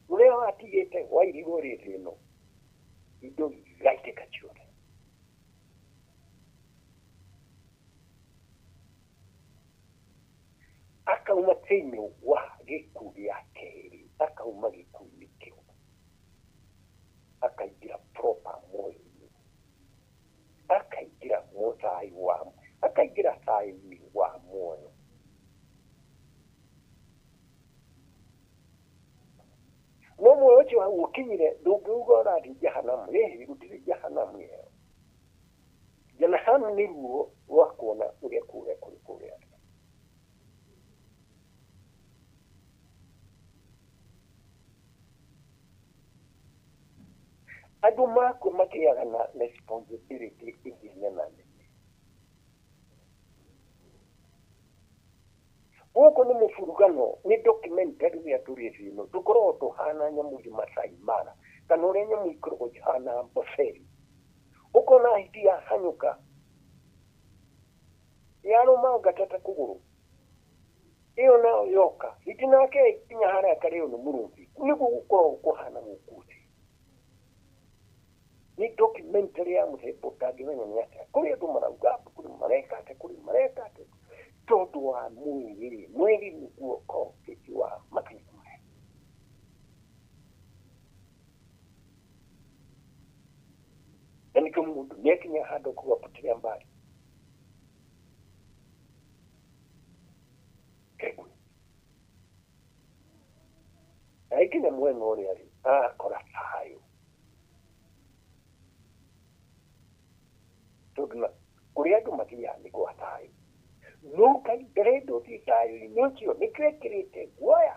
rũrĩa watigĩte wa irigo rĩrĩ ĩno indo igaitĩka ciothe akauma thĩinĩ wa gĩkuũ gĩa kerĩ akauma gĩkuũ-inĩ kĩu akaingĩra proper muoyo-inĩ akaingĩra thayũ wa akaingĩra thayũ-inĩ wa muoyo no muoyo ũcio hau ũkinyire ndũngiuga ũrathiĩ jehanamu ĩhĩ gũtirĩ jehanamu ĩyo jehanamu nĩ ruo rwa kuona ũrĩa kũrĩa kũrĩ kũrĩa andũ makua magĩaga na responsibility ĩngĩ nene gũkũ nĩ mũburugano nĩ documentary ũrĩa tũrĩ thĩ ĩno tũkoragwo tũhana nyamũ ĩ Masai Mara kana ũrĩa nyamũ ikoragwo ihana Amboseli ũkona hiti yahanyũka yarũmanga ta kũgũrũ ĩyo nayo yoka hiti nake ĩkinya harĩa akarĩo nĩ mũrũthi nĩguo gũkoragwo kũhana gũkũ thĩ nĩ documentary ya mũthemba ũtangĩmenya nĩ atĩa kũrĩ andũ marauga kũrĩ mareka atĩa kũrĩ mareka atĩa tondũ wa mwĩrĩ mwĩrĩ nĩguo cockpit wa makinya maya na nĩkĩo mũndũ nĩakinya handũ kuga potelea mbali kegwe aikinya mwena ũrĩa rĩ akora thayũ tondũ kũrĩa andũ mathiaga nĩ gwa thayũ no Ngai ndarenda ũthiĩ thayũ-inĩ ũcio nĩkĩo ekĩrĩte guoya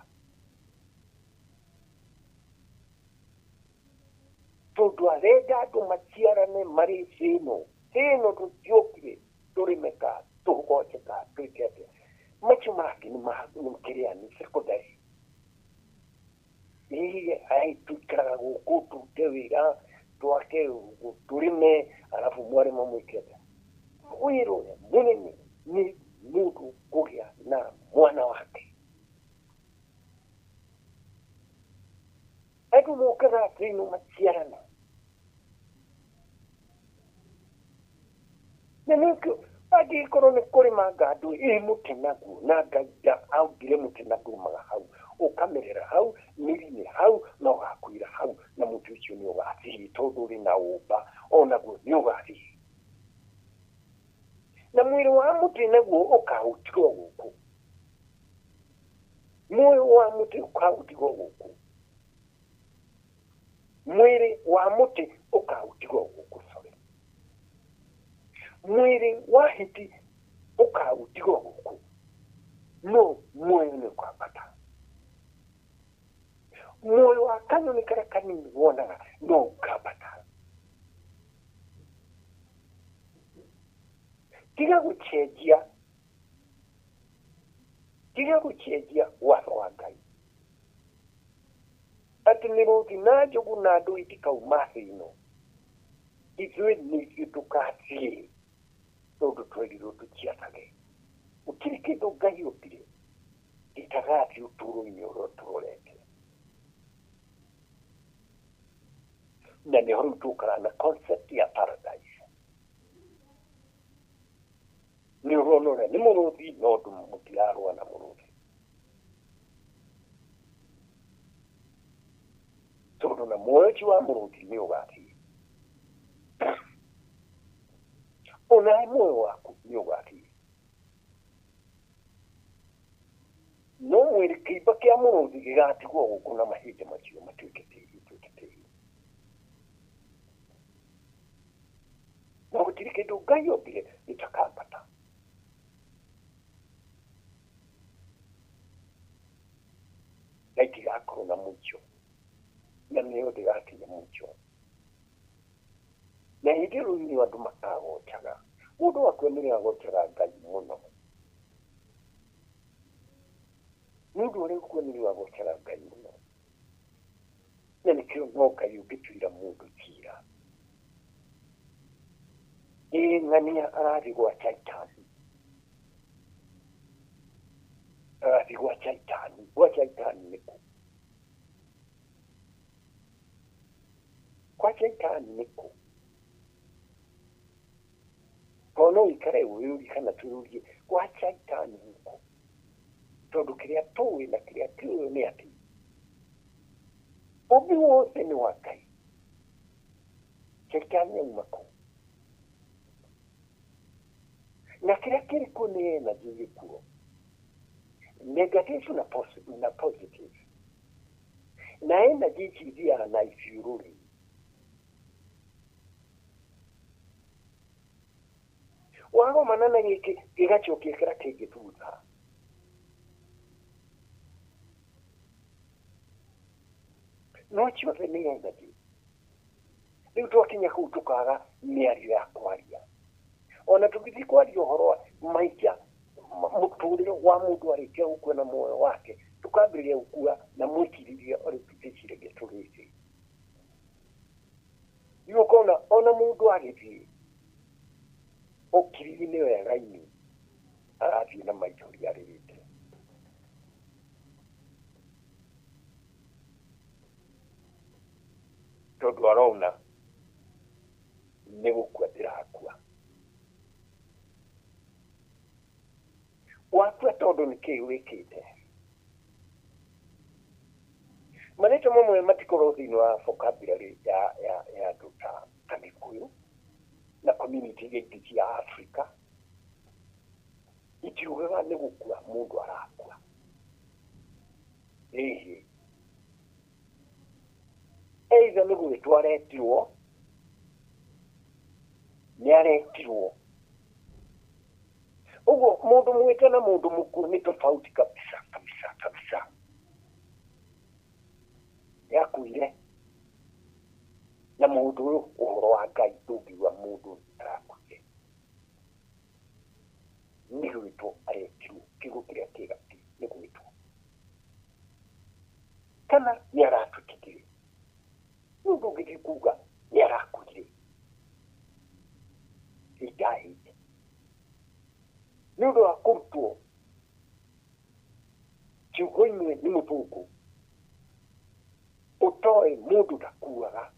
tondũ arenda andũ maciarane marĩ thĩ ĩno thĩ ĩno tũtiokire tũrĩme ka tũgoce ka twĩke atĩa macio mangĩ nĩ kĩrĩa nĩ secondary ĩĩ tũikaraga gũkũ tũrute wĩra twake tũrĩme arabu mwarĩma mwĩke atĩa wĩra ũrĩa mũnene nĩ mũndũ kũgĩa na mwana wake andũ mokaga thĩ ĩno maciarana na nĩkĩo angĩkorwo nĩ kũrĩmanga andũ ĩ mũtĩ naguo na Ngai augire mũtĩ naguo hau ũkamerera hau mĩri-inĩ hau na ũgakuĩra hau na mũtĩ ũcio nĩ ũgathiĩ tondũ ũrĩ na ũmba onaguo nĩ ũgathiĩ na mwĩrĩ wa mũtĩ naguo ũkaũtigwo gũkũ muoyo wa mũtĩ ũkaũtigwo gũkũ mwĩrĩ wa mũtĩ ũkaũtigwo gũkũ sorry mwĩrĩ wa hiti ũkaũtigwo gũkũ no muoyo nĩ ũkwambata muoyo wa kanyoni karĩa kanini wonaga no ũkambata tiga gũcenjia watho wa Ngai atĩ mĩrũthi na njogu na andũ itikauma thĩ ĩno ithuĩ nĩ ithuĩ tũgathiĩ tondũ twerirwo tũciathage Gũtirĩ kĩndũ Ngai ombire gĩtagathiĩ ũtũũro-inĩ ũrĩa tũrorete. Na nĩho rĩu tũkaga na concept ya paradise. Nĩ ũrona ũrĩa nĩ mũrũthi no andũ mũtirarũa na mũrũthi. Tondũ na muoyo ũcio wa mũrũthi nĩ ũgathiĩ. Onawe muoyo waku nĩ ũgathiĩ. No mwĩrĩ kĩimba kĩa mũrũthi gĩgatigwo gũkũ na mahĩndĩ macio matuĩke tĩri ũtuĩke tĩri. No gũtirĩ kĩndũ Ngai ombire gĩtakambata. Na itigakorwo na mũico. Na mĩoyo ndĩgakinya mũico. Na hĩndĩ ĩyo rĩu nĩyo andũ makagocaga. Mũndũ akua nĩrĩo agocaga Ngai mũno. Mũndũ ũrĩa ũkua nĩrĩo agocaga Ngai mũno. Na nĩkĩo no Ngai ũngĩtuĩra mũndũ cira. Ĩ ng'ania arathiĩ gwa Caitani. Arathiĩ gwa Caitani. Gwa Caitani nĩkũ? Kwa Caitani nĩkũ? Tondũ no ũikare wĩyũrie kana twĩyũrie gwa Caitani nĩkũ? Tondũ kĩrĩa tũĩ na kĩrĩa tũĩ nĩ atĩ ũmbi wothe nĩ wa Ngai. Caitani auma kũ? Na kĩrĩa kĩrĩ kuo nĩ energy ĩrĩ kuo. Negative na na positive. Na energy ici ithiaga na ithiũrũrĩ. Wagomana na gĩkĩ gĩgacokia kĩrĩa kĩngĩ thutha. No ciothe nĩ energy. Rĩu twakinya kũu tũkaga mĩario ya kwaria. Ona tũgĩthiĩ kwaria ũhoro wa maica mũtũrĩre wa mũndũ arĩkia gũkua na muoyo wake tũkambĩrĩria gũkua na mwĩcirĩrie ũrĩa tũtĩciragia tũrĩte. Rĩu ũkona ona mũndũ agĩthiĩ ũkiri-inĩ wega-inĩ arathiĩ na maithori arĩrĩte. Tondũ arona nĩ gũkua ndĩrakua. Wakua tondũ nĩ kĩĩ wĩkĩte? Marĩtwa mamwe matikorwo thĩinĩ wa vocabulary ya andũ ta Gĩkũyũ na community iria ingĩ cia Africa. Itiugaga nĩ gũkua mũndũ arakua. Ĩhĩ. Either nĩ gwĩtwo aretirwo, nĩ aretirwo. Ũguo mũndũ mwĩte na mũndũ mũkuũ nĩ tofauti kabisa kabisa kabisa. Nĩakuire na mũndũ ũyũ ũhoro wa Ngai ndũngiuga mũndũ arakuire. Nĩ gwĩtwo aretirwo, kiugo kĩrĩa kĩega nĩ gwĩtwo. Kana nĩ aratũtigire. Mũndũ ũngĩthiĩ kuga nĩ arakuire. He died. Nĩ ũndũ wa kũrutwo ciugo imwe nĩ mũthũngũ ũtoĩ mũndũ ndakuaga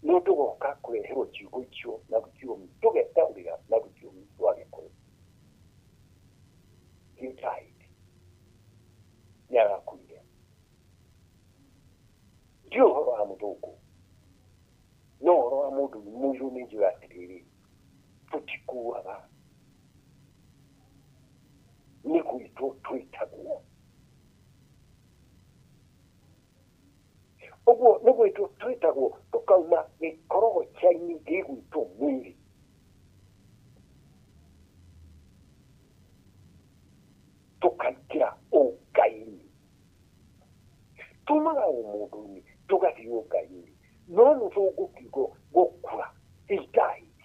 no tũgoka kũreherwo ciugo icio na rũthiomi tũgetaũrĩra na rũthiomi rwa Gĩkũyũ. He died. Nĩ arakuire. Ndiũĩ ũhoro wa mũthũngũ no ũhoro wa mũndũ mũirũ nĩ njũĩ atĩrĩrĩ tũtikuaga nĩ gwĩtwo twĩtagwo. Ũguo nĩ gwĩtwo twĩtagwo tũkauma gĩkorogoca-inĩ gĩgwĩtwo mwĩrĩ. Tũkaingĩra ũngai-inĩ. Tumaga ũmũndũ-inĩ tũgathiĩ ũngai-inĩ. No mũthũngũ kiugo gũkua he died.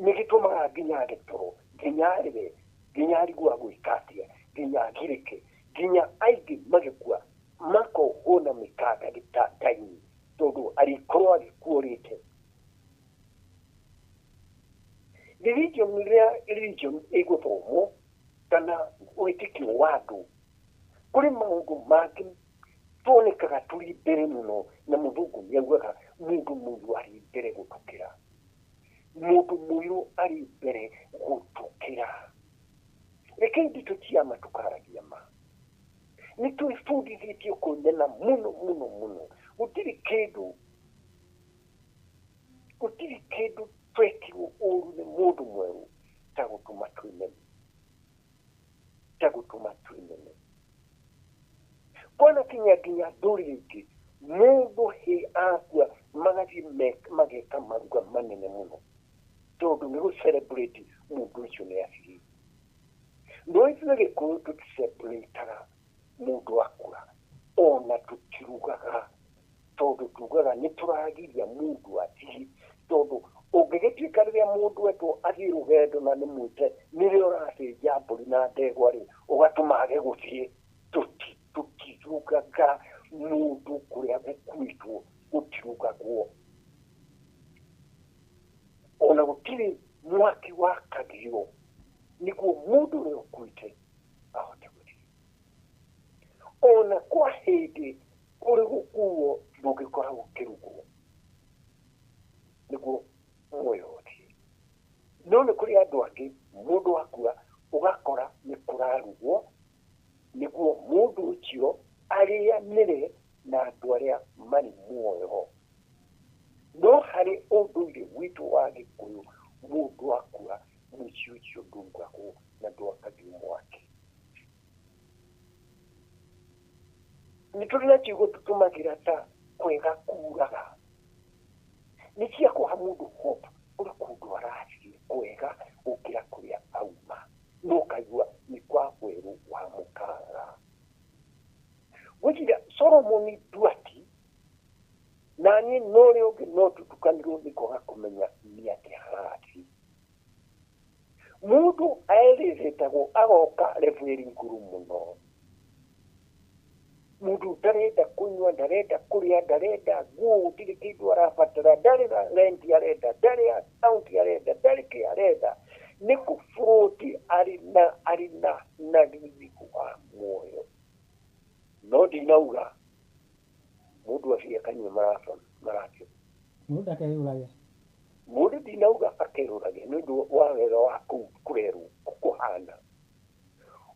Nĩ gĩtũmaga nginya age toro, nginya arĩre, nginya arigwo agwĩka atĩa, nginya agirĩke, nginya aingĩ magĩkua makohwo na mĩkanda gĩtanda-inĩ tondũ arĩkorwo agĩkuorĩte. Religion Religion rĩrĩa religion ĩgũthomwo kana wĩtĩkio wa andũ, kũrĩ maũndũ mangĩ tuonekaga tũrĩ mbere mũno, na mũthũngũ nĩaugaga mũndũ mũirũ arĩ mbere gũtũkĩra. Mũndũ mũirũ arĩ mbere gũtũkĩra. Reke ndeto cia ma tũkaragia ma. Nĩ twĩbundithĩtio kwĩmena mũno mũno mũno. Gũtirĩ kĩndũ twekirwo ũru nĩ mũndũ mwerũ ta gũtũma twĩmene. Ta gũtũma twĩmene. Kwana kinya nginya ndũrĩrĩ ingĩ, mũndũ hĩ akua magathiĩ mageka maruga manene mũno, tondũ nĩ gũ celebrate mũndũ ũcio nĩ athirĩte. No ithuĩ Gĩkũyũ tũticelebrataga mũndũ akua, ona tũtirugaga, tondũ tugaga nĩ tũragiria mũndũ athiĩ, tondũ ũngĩgĩtuĩka rĩrĩa mũndũ etwo athiĩ rũgendo na nĩ mwĩte, nĩrĩo ũrathĩnja mbũri na ndegwa rĩ, ũgatũma age gũthiĩ. Tũtirugaga mũndũ kũrĩa gũkuĩtwo, gũtirugagwo. Ona gũtirĩ mwaki wakagio nĩguo mũndũ ũrĩa ũkuĩte ahote gũthiĩ. Ona kwa hĩndĩ kũrĩ gũkuo ndũngĩkora gũkĩrugwo nĩguo muoyo ũthiĩ. No nĩ kũrĩ andũ angĩ mũndũ akua ũgakora nĩ kũrarugwo nĩguo mũndũ ũcio arĩanĩre na andũ arĩa marĩ muoyo. No harĩ ũndũire witũ wa Gĩkũyũ, mũndũ akua mũciĩ ũcio ndũrugagwo na ndwakagio mwaki. Nĩ tũrĩ na ciugo tũtũmagĩra ta kwega kuraga. Nĩ cia kũha mũndũ hope kũrĩ kũndũ arathiĩ kwega gũkĩra kũrĩa auma. No ũkaigua nĩ kwa werũ wa mũkara. Gwĩciria Solomon Duati na niĩ no ũrĩa ũngĩ no tũtukanĩrwo nĩ kwaga kũmenya nĩ atĩa harathiĩ. Mũndũ erĩrĩtagwo agoka level ĩrĩ igũrũ mũno. Mũndũ ndarenda kũnyua, ndarenda kũrĩa, ndarenda nguo, gũtirĩ kĩndũ arabatara, ndarĩ na rent arenda, ndarĩ account arenda, ndarĩ kĩ arenda. Nĩ kũbũrũti arĩ na riri wa muoyo. No ndinauga mũndũ athiĩ akanyue maracio. Mũndũ akeyũrage. Mũndũ ndinauga akeyũrage nĩ ũndũ wa wega wa kũu kũrerwo kũhana.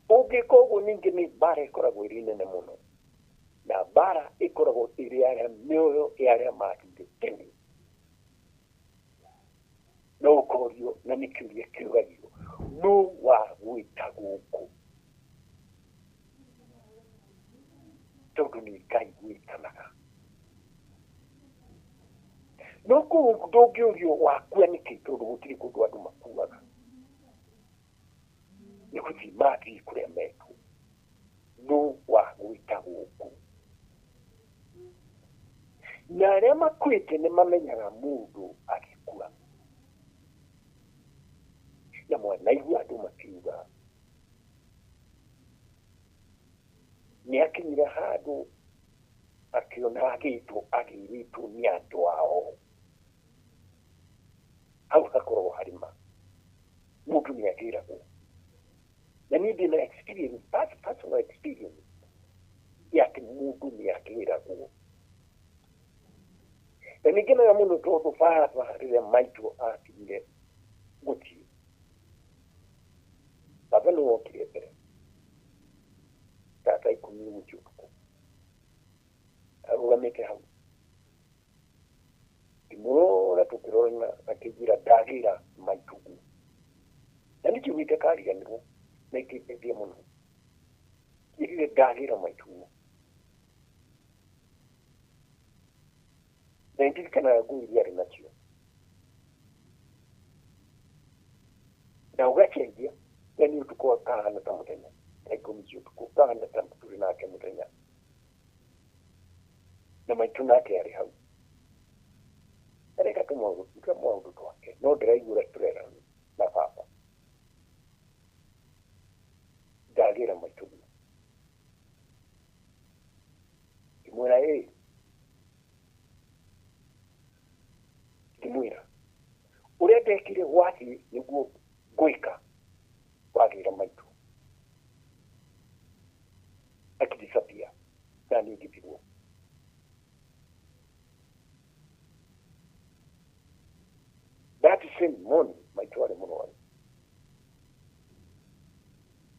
Ũngĩka ũguo ningĩ nĩ mbara ĩkoragwo ĩrĩ nene mũno. Na mbara ĩkoragwo ĩrĩ arĩa mĩoyo ya arĩa mathire tene. No ũkorio na nĩ kĩũria kĩũragio, nũ wa gwĩta gũkũ? Tondũ nĩ Ngai gwĩtanaga. No kũu ndũngĩũrio wakua nĩkĩ, tondũ gũtirĩ kũndũ andũ makuaga. Nĩ gũthiĩ mathiĩ kũrĩa metwo. Nũ wa gwĩta gũkũ? Na arĩa makuĩte nĩ mamenyaga mũndũ agĩkua. Na mwanaigua andũ makiuga nĩ akinyire handũ akĩona agĩtwo agĩrĩtwo nĩ andũ ao. Hau hakoragwo harĩ ma. Mũndũ nĩ agĩragwo. Na niĩ ndĩna experience, personal experience ya atĩ mũndũ nĩ agĩragwo. Na nĩ ngenaga mũno tondũ baba rĩrĩa maitũ akinyire gũthiĩ, baba nĩ wokire mbere ta thaa ikũmi ũguo cia ũtukũ, arũgamĩte hau. Ngĩmũrora tũkĩrorana akĩnjĩra ndagĩra maitũguo. Na nĩ kiugo itakariganĩrwo na ikĩndeithia mũno. Njĩrire ndagĩra maitũguo. Na ndirikanaga nguo iria arĩ nacio. Na ũgacenjia, na nĩ ũtukũ akahana ta mũthenya, thaa ikũmi cia ũtukũ kahana ta tũrĩ nake mũthenya. Na maitũ nake arĩ hau. Areka tũmaũndũ twake, no ndĩraigua ũrĩa tũrerana na baba. Ndagĩra maitũguo. Ngĩmwĩra ĩ, ngĩmwĩra ũrĩa ndekire gwathiĩ nĩguo Gwĩka wagĩra maitũ akidisappear na niĩ ngĩtigwo. That same morning maitũ arĩ mũrwaru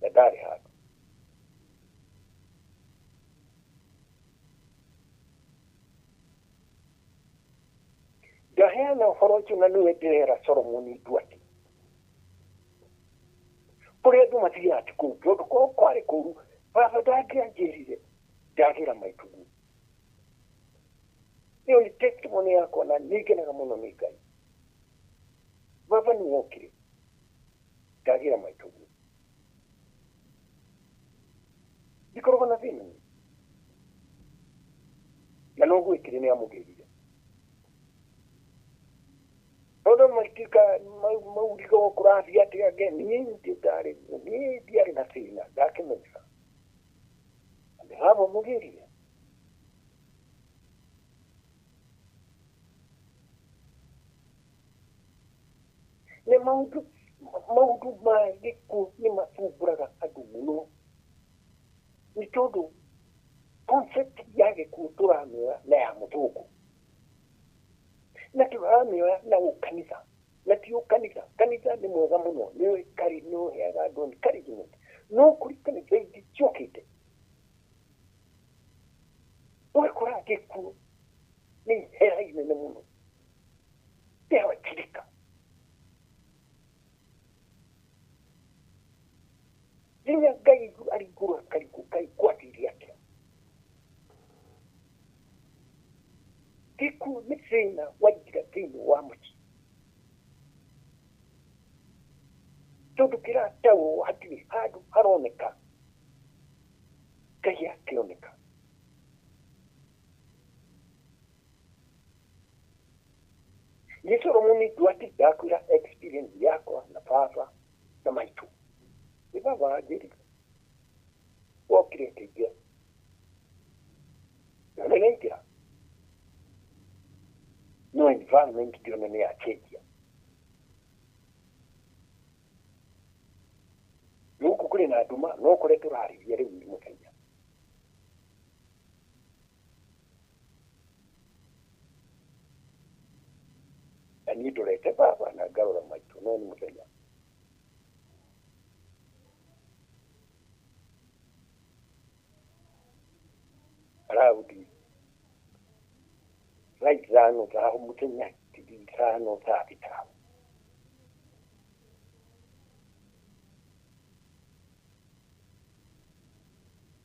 na ndarĩ handũ. Ndaheana ũhoro ũcio na nĩwe ndĩrera Solomoni Nduati kũrĩa andũ mathiaga ti kũu tondũ korwo kwarĩ kũru baba ndangĩanjĩrire ndagĩra maitũguo. Ĩyo nĩ testimony yakwa na nĩ ngenaga mũno nĩ Ngai. Baba nĩ wokire ndagĩra maitũguo. Ndikoragwo na thĩna niĩ. Na noguo ĩkire nĩ amũgĩrire. Tondũ matika maurigo kũrathiĩ atĩa nge niĩ ndarĩ niĩ ndiarĩ na thĩna ndakĩmenyeka. Nĩ baba mũgĩrire. Nĩ maũndũ ma gĩkuũ nĩ mathumbũraga andũ mũno. Nĩ tondũ concept ya gĩkuũ tũramĩoya na ya mũthũngũ. Na tũramĩoya na ũkanitha. Na ti ũkanitha. Kanitha nĩ mwega mũno. Nĩ ũheaga andũ encouragement. No kũrĩ kanitha ingĩ ciokĩte. Ũgakora gĩkuũ nĩ ihera inene mũno. Rĩawachirika. Nginya Ngai arĩ igũrũ akarigwo Ngai gwathiire atĩa. Gĩkuũ nĩ thĩna waingĩra thĩinĩ wa mũciĩ. Tondũ kĩrataũrwo hatirĩ handũ haroneka Ngai akĩoneka. Niĩ Solomoni Nduati ndakwĩra experience yakwa na baba na maitũ. Nĩ baba wanjĩrire. Wokire akĩingĩra. Na nĩ aingĩra. No environment ndĩrona nĩ yachenjia. Gũkũ kũrĩ na nduma no kũrĩa tũrarĩria rĩu nĩ mũthenya. Na niĩ ndorete baba na ngarora maitũ no nĩ mũthenya. Around thaa ithano thaa mũthenya ithano thaa thita.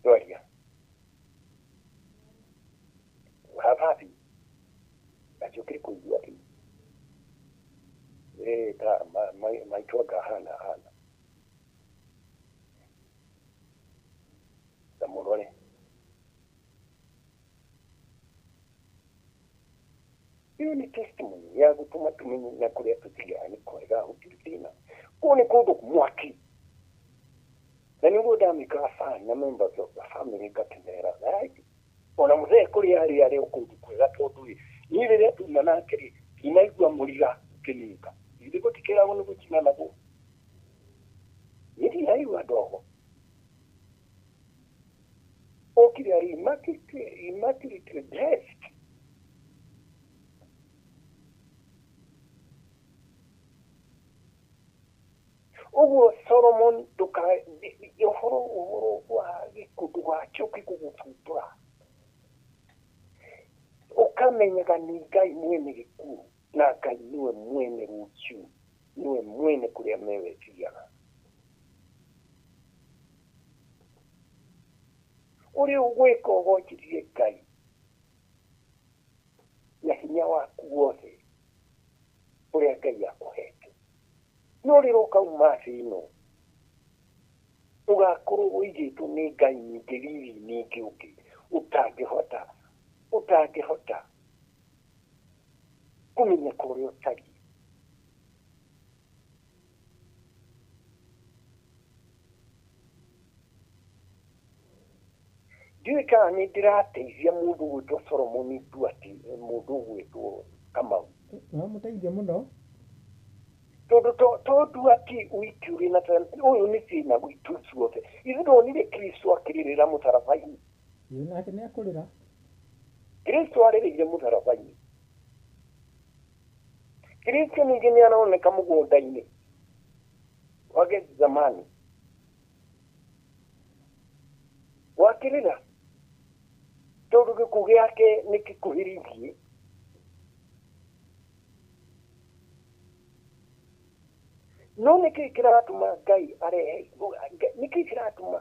Twaria. Habathi. Ndacokire kũigua atĩ ta maitũ anga hana hana. Ta mũrore. Ĩyo nĩ testimony ya gũtũma tũmenye na kũrĩa tũthiaga nĩ kwega gũtirĩ thĩna. Kũu nĩ kũndũ mwaki. Na nĩguo ndamĩkaga fan na members of the family ngakĩmera right. Ona mũthee kũrĩa arĩ arĩ o kũndũ kwega tondũ ĩ niĩ rĩrĩa tuma nake rĩ ndinaigua mũriga ũkĩninga. Ithuĩ gũtikĩragwo nĩ gũcina naguo. Niĩ ndinaigua ndogo. Okire arĩ immaculately dressed. Ũguo Solomon ndũka ũhoro ũhoro wa gĩkuũ ndũgacoke gũgũthumbũra. Ũkamenyaga nĩ Ngai mwene gĩkuũ na Ngai nĩwe mwene rũciũ nĩwe mwene kũrĩa mewe ĩthiaga. Ũrĩa ũgwĩka ũgocithie Ngai na hinya waku wothe ũrĩa Ngai akũhete. No rĩrĩa ũkauma thĩ ĩno ũgakorwo ũigĩtwo nĩ Ngai nyingĩ riri nyingĩ ũngĩ ũtangĩhota ũtangĩhota kũmenyeka ũrĩa ũtariĩ. Ndiũĩ kana nĩ ndĩrateithia mũndũ ũgwĩtwo Solomoni Nduati mũndũ ũgwĩtwo Kamau. Wamũteithia mũno. Tondu ati wiki ũrĩ na ũyũ nĩ thĩna witũ ithuothe. Ithuĩ ndonire Kristo akĩrĩrĩra mũtharaba-inĩ. Ĩĩ nake nĩ akũrĩra. Kristo arĩrĩire mũtharaba-inĩ. Kristo ningĩ nĩ aroneka mũgũnda-inĩ wa Gethsemane. Wakĩrĩra tondũ gĩkuũ gĩake nĩ gĩkuhĩrĩirie. No nĩkĩĩ kĩratũma Ngai arehe, nĩkĩĩ kĩratũma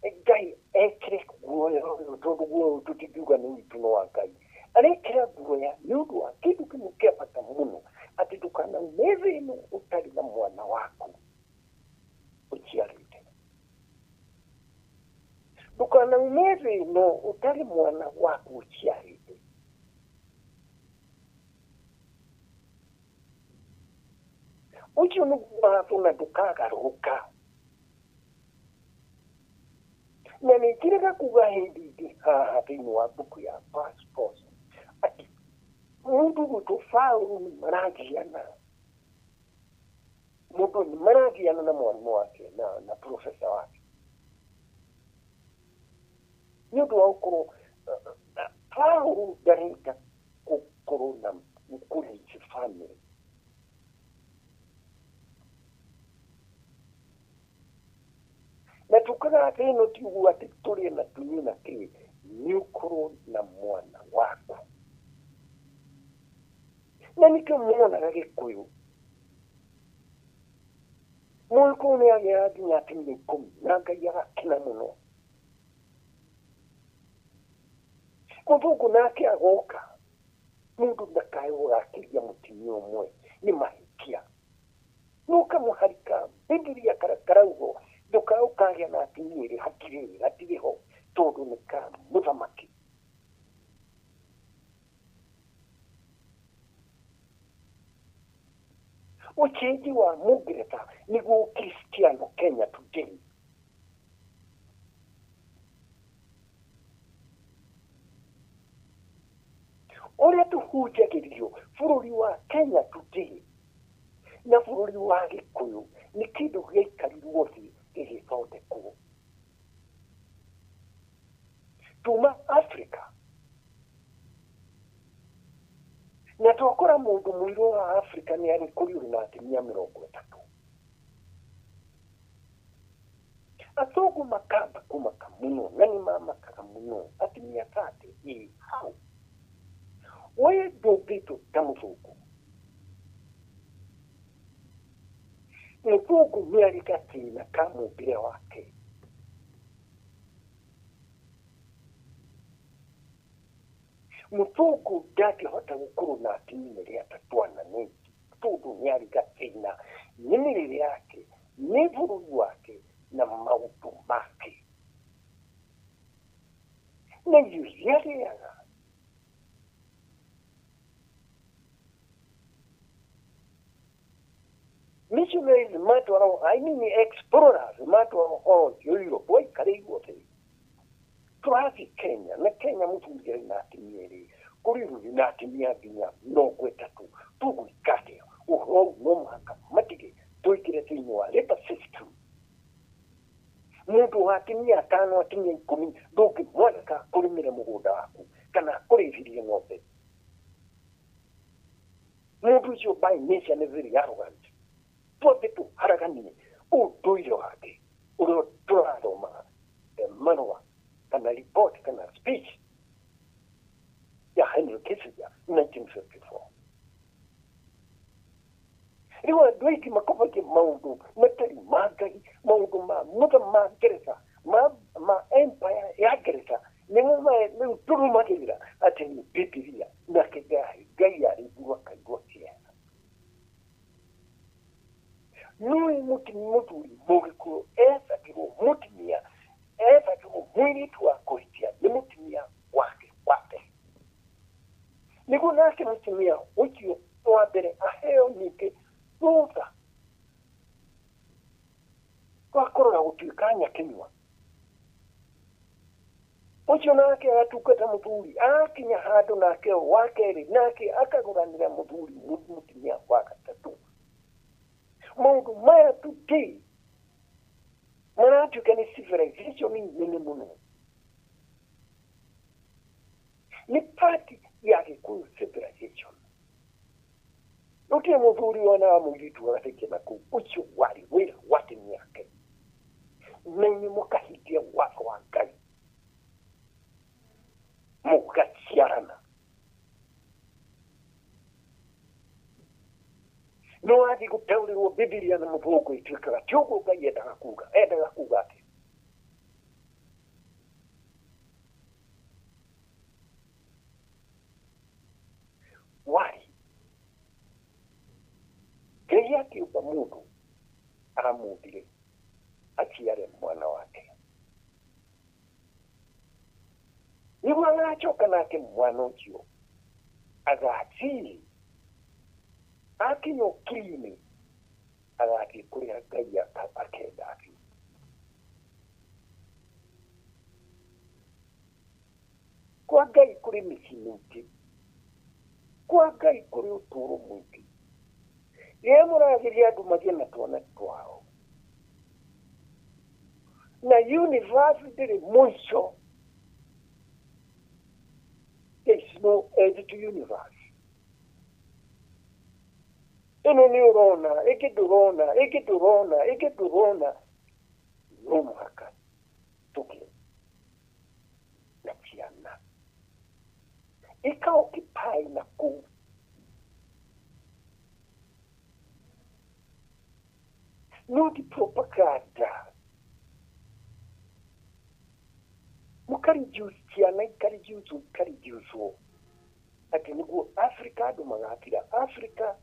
Ngai ekĩre guoya ũyũ, tondũ guoya ũyũ tũtingiuga nĩ witũ no wa Ngai. Arekĩra guoya nĩ ũndũ wa kĩndũ kĩmwe kĩa bata mũno, atĩ ndũkanaume thĩ ĩno ũtarĩ na mwana waku ũciarĩte. Ndũkanaume thĩ ĩno ũtarĩ mwana waku ũciarĩte. Ũcio nĩguo watho na ndũkagarũrũka. Na nĩ njĩrĩga kuga hĩndĩ ĩngĩ haha thĩinĩ wa mbuku ya Passport atĩ mũndũ gwĩtwo Paũlũ nĩ maragiana, mũndũ nĩ maragiana na mwarimũ wake na professor wake nĩ ũndũ wa gũkorwo Paũlũ ndarenda gũkorwo na kũrĩici family. Na tukaga atĩ ĩno ti ũguo atĩ tũrĩe na tũnyue na kĩĩ, nĩ ũkorwo na mwana waku. Na nĩkĩo muonaga Gĩkũyũ Mũgĩkũyũ nĩ agĩaga nginya atumia ikũmi na Ngai agakena mũno. Mũthũngũ nake agoka, mũndũ ndakae gũgakĩria mũtumia ũmwe nĩ mahĩtia. No kamũharika Bibilia karaugo ndũkae ũkagĩa na atumia erĩ, hatirĩ hatirĩ ho tondũ nĩ ka mũthamaki. Ũcenji wa Mũngeretha nĩguo Kristiano Kenya today. Ũrĩa tũhunjagĩrio bũrũri wa Kenya today na bũrũri wa Gĩkũyũ nĩ kĩndũ gĩaikarirwo thĩ gĩgĩthondekwo. Tuma Africa na twakora mũndũ mũirũ wa Africa nĩ arĩ kũrĩ ũrĩ na atumia 30. Athũngũ makamba kũmaka mũno na nĩ mamakaga mũno atumia 30 ĩ hau. We ndũmbĩtwo ta mũthũngũ. Mũthũngũ nĩ arĩ gatĩna ka mũmbĩre wake. Mũthũngũ ndangĩhota gũkorwo na atumia erĩ atatũ ana nĩ tondũ nĩ arĩ gatĩna nĩ mĩrĩre yake, nĩ bũrũri wake na maũndũ make na irio iria arĩaga. Missionaries matwaragwo, I mean explorers matwaragwo ũhoro ũcio Europe waikarĩirwo thĩ. Tũrathiĩ Kenya na Kenya mũthuri arĩ na atumia erĩ, kũrĩ ũrĩ na atumia nginya 30. Tũgwĩka atĩa? Ũhoro ũyũ no mũhaka matige tũingĩre thĩinĩ wa labour system. Mũndũ wa atumia 5 atumia 10 ndũngĩmwandĩka kũrĩmĩra mũgũnda waku kana kũrĩithirie ng'ombe. Mũndũ ũcio by nature nĩ very arrogant. Twambe tũharaganie ũndũire wake ũrĩa tũrathomaga marũa kana report kana speech ya Henry Kissinger 1954. Rĩu andũ aingĩ makobagia maũndũ matarĩ ma Ngai, maũndũ ma mũtha ma Ngeretha, ma empire ya Ngeretha nĩmo rĩu tũrũmagĩrĩra atĩ nĩ Bibilia. Nake Ngai arĩigua akaigua kĩeha. Nĩũĩ mũthuri Mũgĩkũyũ ethagĩrwo mũtumia, ethagĩrwo mũirĩtu wa kũhikia nĩ mũtumia wake wa mbere. Nĩguo nake mũtumia ũcio wa mbere aheo ningĩ rũtha rwa kũrora gũtuĩka nyakĩnyua. Ũcio nake agatungata mũthuri, akinya handũ nake wa kerĩ nake akagũranĩra mũthuri mũtumia wa gatatũ. Today maratuĩka nĩ civilization nene mũno, nĩ part ya Gĩkũyũ civilization. Gũtirĩ mũthuri wona wa mũirĩtu agatekia na kũu, ũcio warĩ wĩra wa tene yake, na inyuĩ mũkahingia watho wa Ngai mũgaciarana. No wathiĩ gũtaũrĩrwo Bibilia na mũthũngũ ĩtuĩkaga ti ũguo Ngai endaga kuga, endaga kuga atĩ why Ngai akĩũmba mũndũ amũmbire aciare mwana wake, nĩguo agacoka nake mwana ũcio agathiĩ akinya ũkiri-inĩ, agathiĩ kũrĩa Ngai akenda athiĩ. Kwa Ngai kũrĩ mĩciĩ mĩingĩ, kwa Ngai kũrĩ ũtũũro mũingĩ. Rĩrĩa mũrageria andũ magĩe na twana twao, na universe ndĩrĩ mũico. There is no end to universe. Ĩno nĩ ũrona, ĩngĩ ndũrona, ĩngĩ ndũrona, ĩngĩ ndũrona. No mũhaka tũgĩe na ciana ikaoccupy na kũu. Not propaganda. Mũkareduce ciana, ikareducwo, ikareducwo atĩ nĩguo Africa andũ magatira Africa,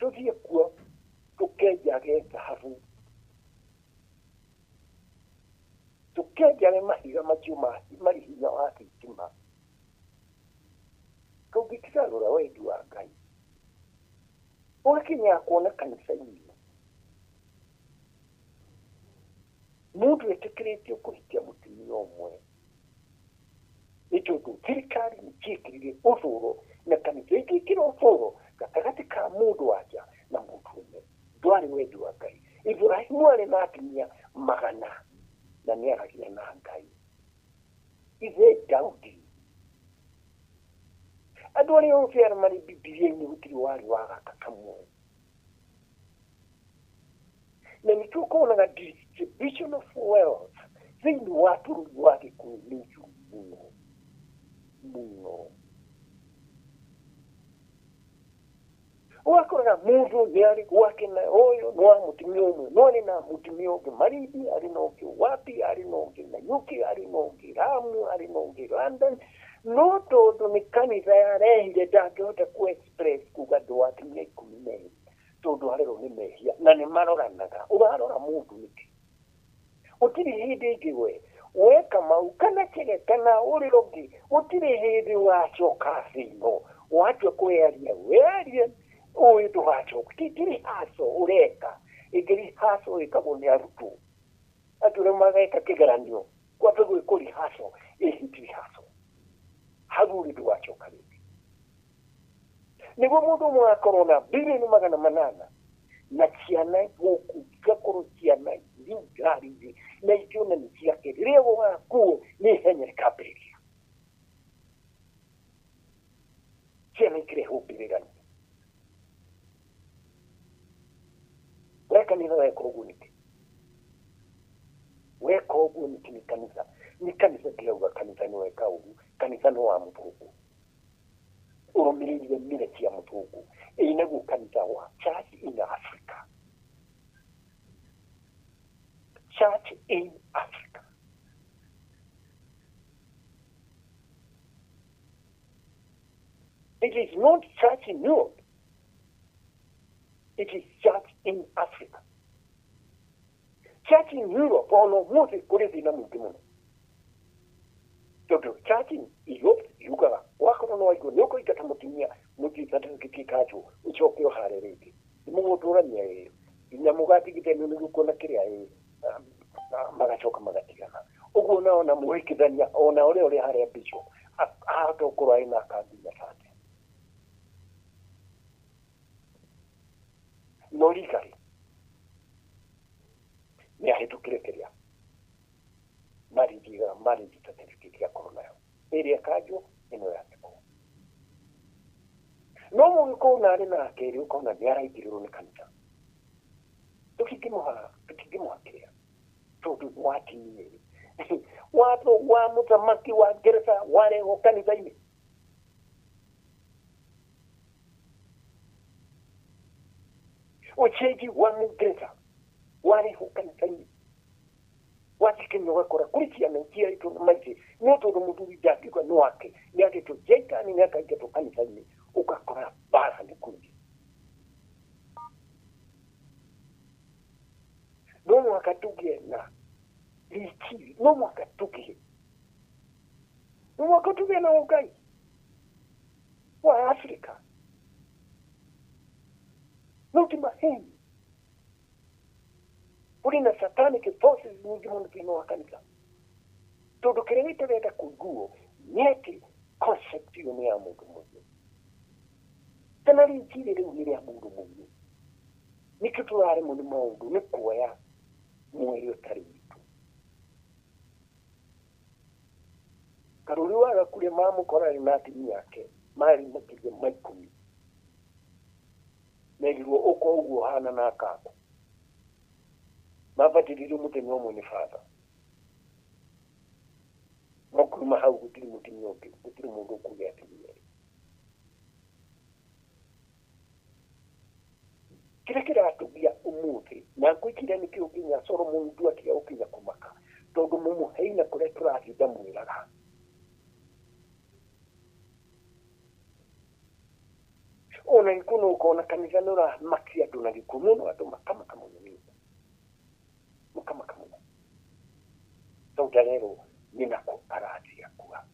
tũthiĩ kuo tũkenjage thahabu, tũkenjage mahiga macio marĩ hinya wa thitima. Tũngĩtigarũra wendi wa Ngai, ũgakinya kuona kanitha-inĩ mũndũ etĩkĩrĩtio kũhikia mũtumia ũmwe, nĩ tondũ thirikari nĩ ciĩkĩrire ũthũro na kanitha igĩkĩra ũthũro gatagatĩ ka mũndũ wanja na mũndũ ũmwe. Ndwarĩ wendi wa Ngai. Ibrahimu arĩ na atumia magana na nĩ aragia na Ngai. Ithe Daudi, andũ arĩa othe arĩa marĩ Bibilia-inĩ gũtirĩ warĩ wa gaka kamwe. Na nĩkĩo ũkonaga distribution of wealth thĩinĩ wa bũrũri wa Gĩkũyũ nĩ njũru mũno mũno. Ũgakoraga mũndũ nĩ arĩ gwake na ũyũ nĩ wa mũtumia ũmwe, no arĩ na mũtumia ũngĩ Marindi, arĩ na ũngĩ wapi, arĩ na ũngĩ Nanyuki, arĩ na ũngĩ Lamu, arĩ na ũngĩ London. No tondũ nĩ kanitha yarehire, ndangĩhota ku express kuga ndũ wa atumia 12, tondũ arerwo nĩ mehia na nĩ maroranaga. Ũrarora mũndũ nĩkĩ? Gũtirĩ hĩndĩ ĩngĩ we weka mau kana kĩge kana ũrĩa ũngĩ, gũtirĩ hĩndĩ wacoka thĩ ĩno watua kwĩyaria wĩyarie ũyũ ndũgacoka. Ti rehearsal ũreka, ĩngĩ rehearsal ĩkagwo nĩ arutwo andũ arĩa mageka kĩgeranio, kwambe gwĩkwo rehearsal, ĩhi ti rehearsal, hau ũrĩ ndũgacoka rĩngĩ. Nĩguo mũndũ ũmwe akorwo na 800 bilioni na ciana gũkũ igakorwo ciana rĩu ngari-inĩ na ingĩona nĩ ciake, rĩrĩa gũgakuo nĩ ihenya rĩkambĩrĩria ciana ikĩrehwo mbĩrĩra-inĩ. We kanitha weka ũguo nĩkĩ? Weka ũguo nĩkĩ? Nĩ kanitha, nĩ kanitha, ndĩrauga kanitha nĩ weka ũguo, kanitha nĩ wa mũthũngũ ũrũmĩrĩire mĩra cia mũthũngũ, ĩ naguo kanitha wa Church in Africa, Church in Africa. It is not church in Europe. It is church in Africa. Church in Europe, ona ũmũthĩ kũrĩ thĩna mũingĩ mũno, tondũ church in Europe yugaga wakorwo nĩ waigua nĩ ũkũingata mũtumia mũthiĩ certificate kanjũ, ũcoke ũhare rĩngĩ nĩ mũgũtũrania ĩ nginya mũgatigithania nĩguo kuona kĩrĩa ĩ magacoka magatigana ũguo nao na mũhikithania ona ũrĩa ũrĩ harĩa bishop ahota gũkorwo arĩ na nginya 30 no legally Nĩ ahĩtũkire kĩrĩa marriage marriage certificate akorwo nayo ĩrĩa ĩkanjwo ĩno yandĩkwo. No mũgĩkũyũ na arĩ nake rĩ, ũkona nĩ araingĩrĩrwo nĩ kanitha. Tũtingĩmũha kĩrĩa tondũ nĩwakinyire watho wa mũthamaki wa Ngeretha warehwo kanitha-inĩ. Ũcenji wa Mũngeretha warehwo kanitha-inĩ. Wathiĩ Kenya ũgakora kũrĩ ciana iciarĩtwo na maithe, no tondũ mũthuri ndangiuga nĩ wake, nĩ agĩtwo Shaitani nĩ akaingatwo kanitha-inĩ, ũgakora mbara nĩ kũingĩ. No mũhaka tũgĩe na rĩciria, no mũhaka tũgĩe, no mũhaka tũgĩe na ũngai wa Afrika. No ti maheni. Kũrĩ na satanic forces nyingĩ mũno thĩinĩ wa kanitha. Tondũ kĩrĩa gĩtarenda kũiguo nĩ atĩ concept ĩyo nĩ ya mũndũ mũirũ. Kana rĩciria rĩu nĩ rĩa mũndũ mũirũ. Nĩkĩo tũraremwo nĩ maũndũ, nĩ kuoya mwĩrĩ ũtarĩ witũ. Karũri wa Gakuria mamũkora arĩ na atumia ake marĩ makĩria ma 10. Merirwo ũka ũguo ũhana na akaku. Mabatithirio mũthenya ũmwe nĩ batha. No kuma hau gũtirĩ mũtumia ũngĩ, gũtirĩ mũndũ ũkũgĩa atumia erĩ. Kĩrĩa kĩratũgia ũmũthĩ, na ngwĩciria nĩkĩo nginya Solomon Nduatiga gũkinya kũmaka, tondũ mũmũhei na kũrĩa tũrathiĩ ndamwĩraga. Ona gĩkuũ no ũkona kanitha nĩ ũramakia andũ na gĩkuũ mũno, andũ makamaka mũno nĩ ũguo. Makamaka mũno. Tondũ ndarerwo nĩ nakũ arathiĩ akua.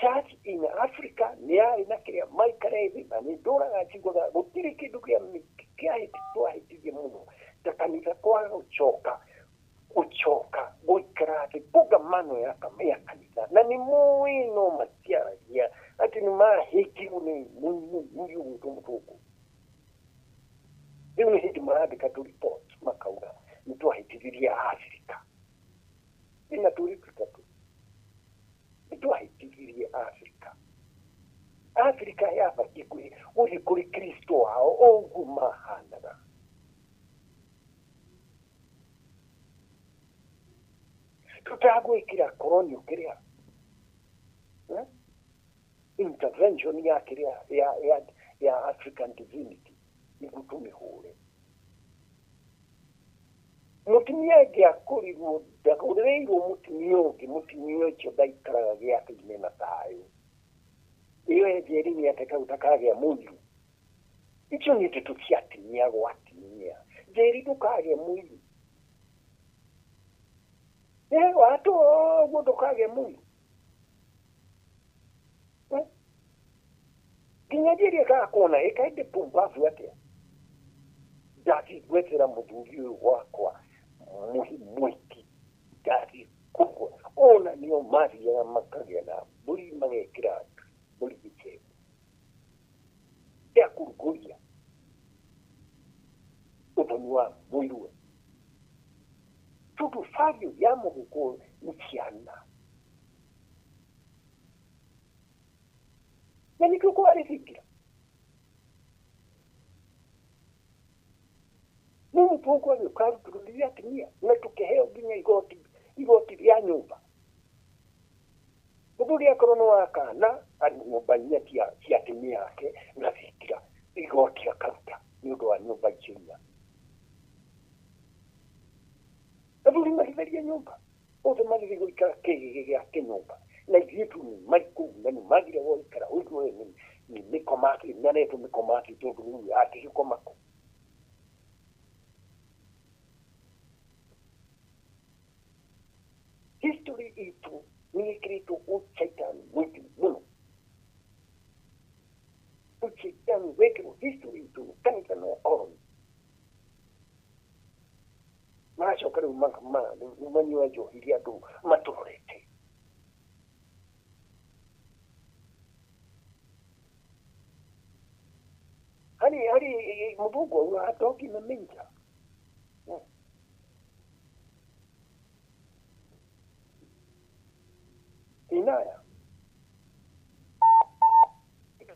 Church in Africa nĩ yarĩ na kĩrĩa maikare thĩ na nĩ ndũraga njiguaga gũtirĩ kĩndũ twahĩtirie mũno ta kanitha kwaga gũcoka gũikara thĩ kongamano ya kanitha na nĩ moĩ no matiaragia atĩ nĩ mahĩngirwo nĩ mũiru gwĩtwo mũthũngũ. Rĩu nĩ hĩndĩ marandĩka tũ report makauga nĩ twahĩtithirie Afrika. Ĩna tũrĩ tũtatũ. Nĩ twahĩtithirie Afrika. Afrika yabatiĩ gũthiĩ kũrĩ Kristo wao ũguo mahanaga. Tũtagwĩkĩra colonial kĩrĩa intervention ya kĩrĩa ya African divinity nĩguo tũmĩhũre. Mũtumia angĩakorirwo ndagũrĩirwo mũtumia ũngĩ, mũtumia ũcio ndaikaraga gĩathĩ-inĩ na thayũ. Ĩyo enjeri nĩ atĩ kau ndakagĩa mũiru. Icio nĩ ndeto cia atumia gwa atumia. Njeri ndũkagĩe mũiru. Watũ ũguo ndũkagĩe mũiru. Nginya njeri ĩkaga kuona ĩkaende pumbavu atĩa. Ndathiĩ gwethera mũthuri ũyũ wakwa mũhiki, ndathiĩ kũgũa. Ona nĩo mathiaga makagĩa na mbũri magekĩra mbũri gĩcegũ gĩa kũrugũria ũthoni wa mũiruwe. Tondũ value ya mũgĩkũyũ nĩ ciana. Na nĩkĩo kwarĩ thingira. No mũtongo agĩũka arutũrũrire atumia na tũkĩheo nginya igoti rĩa nyũmba. Mũthuri akorwo nĩ wa kana nyũmba inya cia atumia ake na thingira igoti akaruta nĩ ũndũ wa nyũmba icio inya. Athuri magĩtheria nyũmba othe magĩthiĩ gũikara kĩgĩgĩ gĩa kĩnyũmba na ithuĩ tu nĩ marĩ kũu na nĩ magire gũikara ũigue nĩ mĩkomati nĩaretwo mĩkomati tondũ rĩu angĩgĩkoma kũ. History itũ nĩ ĩkĩrĩtwo ũcaitani mũingĩ mũno. Ũcaitani wekĩrwo history itũ nĩ kanitha na ũkoroni. Maracoka rĩu manyua njohi iria andũ matũrorete. Harĩ Harĩ mũthũngũ augaga dog in a manger. Inaya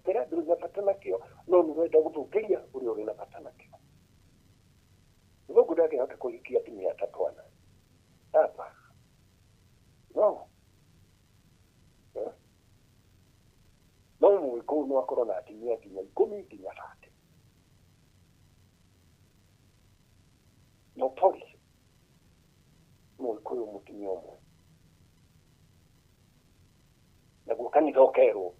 kĩrĩa ndũrĩ na bata nakĩo, no nĩ ũrenda gũthũkĩria ũrĩa ũrĩ na bata nakĩo. Mũthũngũ ndangĩhota kũhikia atumia atatũ ana hapa, no. Eh? No mũgĩkũyũ no akorwo na atumia nginya 10 nginya 30. No policy mũgĩkũyũ mũtumia ũmwe, naguo kanitha ũkerwo